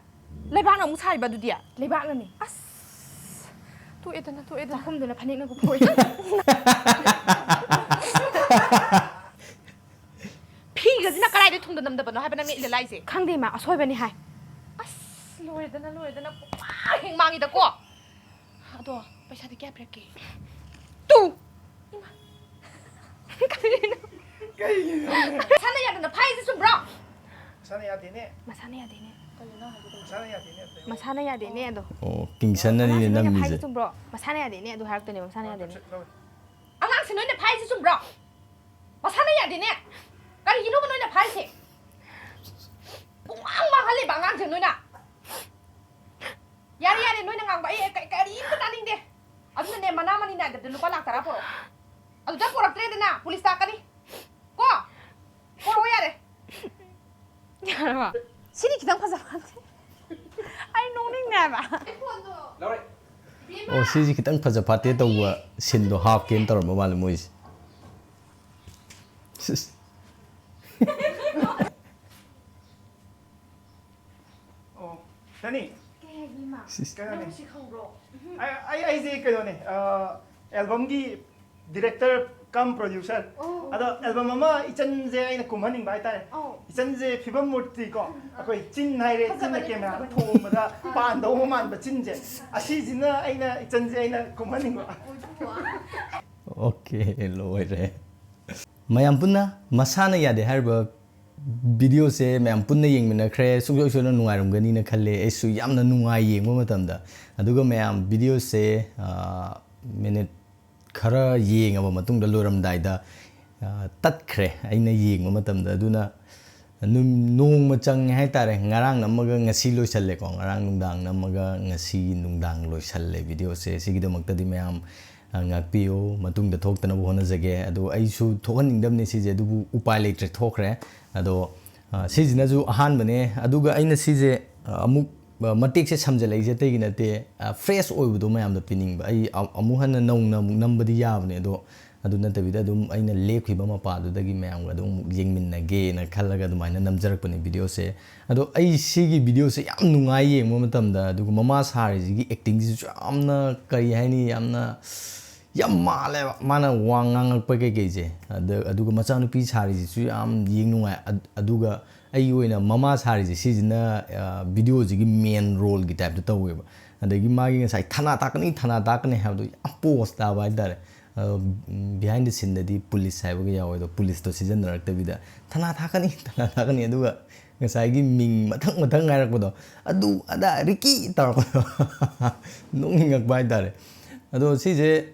ꯂꯩꯕꯥꯛꯅ ꯑꯃꯨꯛ ꯁꯥꯔꯤꯕ ꯑꯗꯨꯗꯤ? ꯂꯩꯕꯥꯛꯅꯅꯤ꯫ ꯑꯁ! ꯇꯣꯛꯑꯦꯗꯅ, ꯇꯣꯛꯑꯦꯗꯅ꯫ ꯆꯥꯛꯈꯨꯝꯗꯨꯅ ꯐꯅꯦꯛꯅ ꯀꯨꯞꯐꯧꯋꯦ꯫ ꯐꯤꯒꯁꯤꯅ ꯀꯗꯥꯏꯗꯩ ꯊꯨꯡꯗ ꯅꯝꯗꯕꯅꯣ ꯍꯥꯏꯕ ꯅꯪꯅ ꯏꯜꯂ ꯂꯥꯛꯏꯁꯦ? ꯈꯪꯗꯦ, ꯏꯃꯥ, ꯑꯁꯣꯏꯕꯅꯤ ꯍꯥꯏ꯫ ꯑꯁ, ꯂꯣꯏꯔꯦꯗꯅ, ꯂꯣꯏꯔꯦꯗꯅ, ꯄꯨꯡꯃꯥꯡ ꯍꯦꯛ ꯃꯥꯡꯉꯤꯗꯀꯣ꯫ ꯑꯗꯣ ꯄꯩꯁꯥꯗꯤ ꯀꯌꯥ ꯄꯤꯔꯛꯀꯦ? ꯇꯨ! ꯏꯃꯥ! ꯀꯔꯤꯅꯣ? ꯀꯩꯒꯤꯅꯣ? ꯃꯁꯥꯅ ꯌꯥꯗꯅ ꯐꯥꯏꯁꯦ ꯆꯨꯝꯕ꯭ꯔꯣ? ꯃꯁꯥꯅ ꯌꯥꯗꯦꯅꯦ꯫ ꯃꯁꯥꯅ ꯌꯥꯗꯦꯅꯦ꯫ ꯃꯁꯥꯅ ꯌꯥꯗꯦꯅꯦ꯫ ꯑꯣ ꯀꯤꯡꯁꯟꯅꯅꯤꯅꯦ ꯃꯁꯥꯅ ꯅꯝꯃꯤꯁꯦ꯫ ꯐꯥꯏꯁꯦ ꯆꯨꯝꯕ꯭ꯔꯣ? ꯃꯁꯥꯅ ꯌꯥꯗꯦꯅꯦ ꯑꯗꯨ ꯍꯥꯏꯔꯛꯇꯣꯏꯅꯦ, ꯃꯁꯥꯅ ꯌꯥꯗꯦꯅꯦ꯫ ꯑꯉꯥꯡꯁꯦ ꯅꯣꯏꯅ ꯐꯥꯏꯁꯦ ꯆꯨꯝꯕ꯭ꯔꯣ? ꯃꯁꯥꯅ ꯌꯥꯗꯦꯅꯦ꯫ ꯀꯔꯤꯒꯤꯅꯣꯕ ꯅꯣꯏꯅ ꯐꯥꯏꯁꯦ? ꯄꯨꯡꯉꯥꯡ ꯉꯥꯡꯍꯜꯂꯦꯕ ꯑꯉꯥꯡꯁꯦ ꯅꯣꯏꯅ꯫ ꯌꯥꯔꯦ ꯌꯥꯔꯦ, ꯅꯣꯏꯅ ꯉꯥꯡꯕ ꯑꯩ ꯀ- ꯀꯔꯤꯝꯇ ꯇꯥꯅꯤꯡꯗꯦ꯫ ꯑꯗꯨꯅꯅꯦ, ꯃꯅꯥ ꯃꯅꯤ ꯅꯥꯏꯗꯕꯗ ꯂꯨꯄꯥ ꯂꯥꯛ ꯇꯔꯥ ꯄꯨꯔꯛꯑꯣ꯫ ꯑꯗꯨꯗ ꯄꯨꯔꯛꯇ꯭ꯔꯦꯗꯅ ꯄꯨꯂꯤꯁ ꯇꯥꯛꯀꯅꯤ꯫ ꯀꯣ? ꯄꯨꯔꯛꯑꯣ ꯌꯥꯔꯦ꯫ ꯌꯥꯔꯕ? ꯁꯤꯗꯤ ꯈꯤꯇꯪ ꯐꯖꯕ ꯅꯠꯇꯦ꯫ ꯑꯩ ꯅꯣꯛꯅꯤꯡꯉꯦ ꯍꯥꯏꯕ꯫ ꯑꯩ ꯐꯣꯟꯗꯣ ꯂꯧꯔꯦ꯫ ꯏꯕꯦꯝꯃ꯫ ꯑꯣ ꯁꯤꯁꯦ ꯈꯤꯇꯪ ꯐꯖ ꯐꯠꯇꯦ ꯇꯧꯕ ꯁꯤꯟꯗꯣ ꯍꯥꯞꯀꯦꯅ ꯇꯧꯔꯝꯕ ꯃꯥꯜꯂꯦ ꯃꯣꯏꯁꯦ꯫ ꯁꯤꯁ꯫ ꯑꯣ ꯇꯅꯤ꯫ ꯀꯩ ꯍꯥꯏꯒꯦ ꯏꯃꯥ? ꯁꯤꯁ꯫ ꯀꯩꯅꯣꯅꯦ꯫ ꯅꯪ ꯁꯤ ꯈꯪꯕ꯭ꯔꯣ? ꯑꯩ ꯑꯩ- ꯑꯩꯁꯦ ꯀꯩꯅꯣꯅꯦ, ꯑꯦꯜꯕꯝꯒꯤ ꯗꯤꯔꯦꯛꯇꯔ ꯀꯝ ꯄ꯭ꯔꯣꯗ꯭ꯌꯨꯁꯔ꯫ ꯑꯣ꯫ ꯑꯗꯣ ꯑꯦꯜꯕꯝ ꯑꯃ ꯏꯆꯟꯁꯦ ꯑꯩꯅ ꯀꯨꯝꯍꯟꯅꯤꯡꯕ ꯍꯥꯏꯇꯥꯔꯦ꯫ ꯑꯧ꯫ ꯏꯆꯟꯁꯦ ꯐꯤꯕꯝ ꯃꯨꯔꯇꯤꯀꯣ, ꯑꯩꯈꯣꯏ ꯆꯤꯟ ꯍꯥꯏꯔꯦ, ꯆꯤꯟꯅ ꯐꯖꯕꯅꯦ, ꯀꯦꯃꯦꯔꯥꯗ ꯐꯖꯕꯅꯦ꯫ ꯊꯣꯡꯕꯗ ꯄꯥꯟꯗꯧꯕ ꯃꯥꯟꯕ ꯆꯤꯟꯁꯦ, ꯑꯁꯤꯁꯤꯅ ꯑꯩꯅ ꯏꯆꯟꯁꯦ ꯑꯩꯅ ꯀꯨꯝꯍꯟꯅꯤꯡꯕ꯫ ꯑꯣꯀꯦ, ꯂꯣꯏꯔꯦ꯫ ꯃꯌꯥꯝ ꯄꯨꯟꯅ ꯃꯁꯥꯅ ꯌꯥꯗꯦ ꯍꯥꯏꯔꯤꯕ ꯚꯤꯗꯤꯑꯣꯁꯦ ꯃꯌꯥꯝ ꯄꯨꯟꯅ ꯌꯦꯡꯃꯤꯟꯅꯈ꯭ꯔꯦ꯫ ꯁꯨꯡꯁꯣꯏ ꯁꯣꯏꯗꯅ ꯅꯨꯡꯉꯥꯏꯔꯝꯒꯅꯤꯅ ꯈꯜꯂꯦ꯫ ꯑꯩꯁꯨ ꯌꯥꯝꯅ ꯅꯨꯡꯉꯥꯏ ꯌꯦꯡꯕ ꯃꯇꯝꯗ꯫ ꯑꯗꯨꯒ ꯃꯌꯥꯝ ꯚꯤꯗꯤꯑꯣꯁꯦ, ꯑ, ꯃꯤꯅꯤꯠ ꯈꯔ ꯌꯦꯡꯉꯕ ꯃꯇꯨꯡꯗ ꯂꯣꯏꯔꯝꯗꯥꯏꯗ, ꯑ, ꯇꯠꯈ꯭ꯔꯦ ꯑꯩꯅ ꯌꯦꯡꯕ ꯃꯇꯝꯗ꯫ ꯑꯗꯨꯅ ꯅꯨꯝ-, ꯅꯣꯡꯃ ꯆꯪꯉꯦ ꯍꯥꯏꯇꯥꯔꯦ꯫ ꯉꯔꯥꯡ ꯅꯝꯃꯒ ꯉꯁꯤ ꯂꯣꯏꯁꯜꯂꯦꯀꯣ꯫ ꯉꯔꯥꯡ ꯅꯨꯡꯗꯥꯡ ꯅꯝꯃꯒ ꯉꯁꯤ ꯅꯨꯡꯗꯥꯡ ꯂꯣꯏꯁꯜꯂꯦ ꯚꯤꯗꯤꯑꯣꯁꯦ꯫ ꯁꯤꯒꯤꯗꯃꯛꯇꯗꯤ ꯃꯌꯥꯝ, ꯑ, ꯉꯥꯛꯄꯤꯌꯨ꯫ ꯃꯇꯨꯡꯗ ꯊꯣꯛꯇꯅꯕ ꯍꯣꯠꯅꯖꯒꯦ꯫ ꯑꯗꯣ ꯑꯩꯁꯨ ꯊꯣꯛꯍꯟꯅꯤꯡꯗꯕꯅꯦ ꯁꯤꯁꯦ, ꯑꯗꯨꯕꯨ ꯎꯄꯥꯏ ꯂꯩꯇ꯭ꯔꯦ, ꯊꯣꯛꯈ꯭ꯔꯦ꯫ ꯑꯗꯣ, ꯑ, ꯁꯤꯁꯤꯅꯁꯨ ꯑꯍꯥꯟꯕꯅꯦ꯫ ꯑꯗꯨꯒ ꯑꯩꯅ ꯁꯤꯁꯦ, ꯑ, ꯑꯃꯨꯛ, ꯑ, ꯃꯇꯦꯛꯁꯦ ꯁꯝꯖꯜꯂꯛꯏꯁꯦ ꯑꯇꯩꯒꯤ ꯅꯠꯇꯦ, ꯑ, ꯐ꯭ꯔꯦꯁ ꯑꯣꯏꯕꯗꯣ ꯃꯌꯥꯝꯗ ꯄꯤꯅꯤꯡꯕ꯫ ꯑꯩ ꯑ-, ꯑꯃꯨꯛ ꯍꯟꯅ ꯅꯧꯅ ꯑꯃꯨꯛ ꯅꯝꯕꯗꯤ ꯌꯥꯕꯅꯦ, ꯑꯗꯣ ꯑꯗꯨ ꯅꯠꯇꯕꯤꯗ ꯑꯗꯨꯝ ꯑꯩꯅ ꯂꯦꯞꯈꯤꯕ ꯃꯄꯥꯗꯨꯗꯒꯤ ꯃꯌꯥꯝꯒ ꯑꯗꯨꯝ ꯑꯃꯨꯛ ꯌꯦꯡꯃꯤꯟꯅꯒꯦꯅ ꯈꯜꯂꯒ ꯑꯗꯨꯃꯥꯏꯅ ꯅꯝꯖꯔꯛꯄꯅꯦ ꯚꯤꯗꯤꯑꯣꯁꯦ꯫ ꯑꯗꯣ ꯑꯩ ꯁꯤꯒꯤ ꯚꯤꯗꯤꯑꯣꯁꯦ ꯌꯥꯝ ꯅꯨꯡꯉꯥꯏ ꯌꯦꯡꯕ ꯃꯇꯝꯗ, ꯑꯗꯨꯒ ꯃꯃꯥ ꯁꯥꯔꯤꯁꯤꯒꯤ ꯑꯦꯛꯇꯤꯡꯁꯤꯁꯨ ꯌꯥꯝꯅ, ꯀꯔꯤ ꯍꯥꯏꯅꯤ, ꯌꯥꯝꯅ, ꯌꯥꯝ ꯃꯥꯜꯂꯦꯕ ꯃꯥꯅ ꯋꯥ ꯉꯥꯡꯉꯛꯄ ꯀꯩꯀꯩꯁꯦ꯫ ꯑꯗ-, ꯑꯗꯨꯒ ꯃꯆꯥꯅꯨꯄꯤ ꯁꯥꯔꯤꯁꯤꯁꯨ ꯌꯥꯝ ꯌꯦꯡ ꯅꯨꯡꯉꯥꯏ꯫ ꯑꯗ-, ꯑꯗꯨꯒ ꯑꯩꯒꯤ ꯑꯣꯏꯅ ꯃꯃꯥ ꯁꯥꯔꯤꯁꯦ ꯁꯤꯁꯤꯅ, ꯑ, ꯚꯤꯗꯤꯑꯣꯁꯤꯒꯤ ꯃꯦꯟ ꯔꯣꯜꯒꯤ ꯇꯥꯏꯞꯇ ꯇꯧꯋꯦꯕ꯫ ꯑꯗꯒꯤ ꯃꯥꯒꯤ ꯉꯁꯥꯏ ꯊꯅꯥ ꯇꯥꯛꯀꯅꯤ, ꯊꯅꯥ ꯇꯥꯛꯀꯅꯤ ꯍꯥꯏꯕꯗꯣ ꯌꯥꯝ ꯄꯣꯁ ꯇꯥꯕ ꯍꯥꯏꯇꯥꯔꯦ꯫ ꯕꯤꯍꯥꯏꯟ ꯗ ꯁꯤꯟꯗꯗꯤ ꯄꯨꯂꯤꯁ ꯍꯥꯏꯕꯒ ꯌꯥꯎꯋꯦ, ꯑꯗꯣ ꯄꯨꯂꯤꯁꯇꯣ ꯁꯤꯖꯤꯟꯅꯔꯛꯇꯕꯤꯗ ꯊꯅꯥ ꯊꯥꯛꯀꯅꯤ, ꯊꯅꯥ ꯊꯥꯛꯀꯅꯤ, ꯑꯗꯨꯒ ꯉꯁꯥꯏꯒꯤ ꯃꯤꯡ ꯃꯊꯪ ꯃꯊꯪ ꯍꯥꯏꯔꯛꯄꯗꯣ, "ꯑꯗꯨ ꯑꯗꯥ ꯔꯤꯀꯤ" ꯇꯧꯔꯛꯄꯗꯣ ꯅꯣꯛꯅꯤꯡꯉꯛꯄ ꯍꯥꯏꯇꯥꯔꯦ꯫ ꯑꯗꯣ ꯁꯤꯁꯦ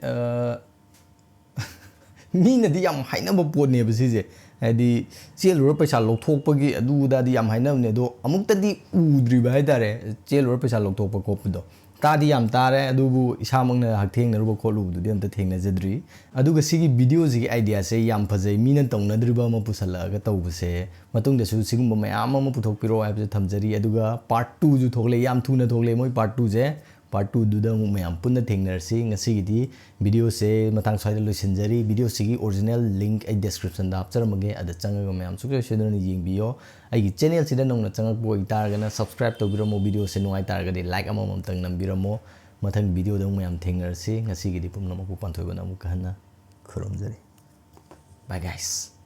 ꯃꯤꯅꯗꯤ ꯌꯥꯝ ꯍꯥꯏꯅꯕ ꯄꯣꯠꯅꯦꯕ ꯁꯤꯁꯦ꯫ ꯍꯥꯏꯗꯤ ꯆꯦꯜꯂꯨꯔ ꯄꯩꯁꯥ ꯂꯧꯊꯣꯛꯄꯒꯤ ꯑꯗꯨ ꯑꯗꯥꯗꯤ ꯌꯥꯝ ꯍꯥꯏꯅꯕꯅꯦ, ꯑꯗꯣ ꯑꯃꯨꯛꯇꯗꯤ ꯎꯗ꯭ꯔꯤꯕ ꯍꯥꯏꯇꯥꯔꯦ, ꯆꯦꯜꯂꯨꯔ ꯄꯩꯁꯥ ꯂꯧꯊꯣꯛꯄ ꯈꯣꯠꯄꯗꯣ꯫ ꯇꯥꯗꯤ ꯌꯥꯝ ꯇꯥꯔꯦ, ꯑꯗꯨꯕꯨ ꯏꯁꯥꯃꯛꯅ ꯍꯛꯊꯦꯡꯅꯔꯨꯕ ꯈꯣꯠꯂꯨꯕꯗꯨꯗꯤ ꯑꯝꯇ ꯊꯦꯡꯅꯖꯗ꯭ꯔꯤ꯫ ꯑꯗꯨꯒ ꯁꯤꯒꯤ ꯚꯤꯗꯤꯑꯣꯁꯤꯒꯤ ꯑꯥꯏꯗꯤꯌꯥꯁꯦ ꯌꯥꯝ ꯐꯖꯩ, ꯃꯤꯅ ꯇꯧꯅꯗ꯭ꯔꯤꯕ ꯑꯃ ꯄꯨꯁꯜꯂꯛꯑꯒ ꯇꯧꯕꯁꯦ꯫ ꯃꯇꯨꯡꯗꯁꯨ ꯁꯤꯒꯨꯝꯕ ꯃꯌꯥꯝ ꯑꯃ ꯄꯨꯊꯣꯛꯄꯤꯔꯛꯑꯣ ꯍꯥꯏꯕꯁꯦ ꯊꯝꯖꯔꯤ꯫ ꯑꯗꯨꯒ ꯄꯥꯔꯠ ꯇꯨꯁꯨ ꯊꯣꯛꯂꯛꯑꯦ, ꯌꯥꯝ ꯊꯨꯅ ꯊꯣꯛꯂꯛꯑꯦ ꯃꯣꯏ ꯄꯥꯔꯠ ꯇꯨꯁꯦ꯫ ꯄꯥꯔꯠ ꯇꯨꯗꯨꯗ ꯑꯃꯨꯛ ꯃꯌꯥꯝ ꯄꯨꯟꯅ ꯊꯦꯡꯅꯔꯁꯤ꯫ ꯉꯁꯤꯒꯤꯗꯤ ꯚꯤꯗꯤꯑꯣꯁꯦ ꯃꯇꯥꯡ ꯁ꯭ꯋꯥꯏꯗ ꯂꯣꯏꯁꯤꯟꯖꯔꯤ꯫ ꯚꯤꯗꯤꯑꯣꯁꯤꯒꯤ ꯑꯣꯔꯤꯖꯤꯅꯦꯜ ꯂꯤꯡꯛ ꯑꯩ ꯗꯤꯁꯀ꯭ꯔꯤꯞꯁꯟꯗ ꯍꯥꯞꯆꯔꯝꯃꯒꯦ, ꯑꯗ ꯆꯪꯉꯒ ꯃꯌꯥꯝ ꯁꯨꯡꯁꯣꯏ ꯁꯣꯏꯗꯅ ꯌꯦꯡꯕꯤꯌꯣ꯫ ꯑꯩꯒꯤ ꯆꯦꯅꯦꯜꯁꯤꯗ ꯅꯧꯅ ꯆꯪꯉꯛꯄ ꯑꯣꯏꯇꯥꯔꯒꯅ ꯁꯕꯁꯀ꯭ꯔꯥꯏꯕ ꯇꯧꯕꯤꯔꯝꯃꯣ, ꯚꯤꯗꯤꯑꯣꯁꯦ ꯅꯨꯡꯉꯥꯏ ꯇꯥꯔꯒꯗꯤ ꯂꯥꯏꯛ ꯑꯃꯃꯝꯇꯪ ꯅꯝꯕꯤꯔꯝꯃꯣ꯫ ꯃꯊꯪ ꯚꯤꯗꯤꯑꯣꯗ ꯑꯃꯨꯛ ꯃꯌꯥꯝ ꯊꯦꯡꯅꯔꯁꯤ꯫ ꯉꯁꯤꯒꯤꯗꯤ ꯄꯨꯝꯅꯃꯛꯄꯨ ꯄꯥꯟꯊꯣꯏꯕꯅ ꯑꯃꯨꯛꯀ ꯍꯟꯅ ꯈꯨꯔꯨꯝꯖꯔꯤ꯫ Bye guys꯫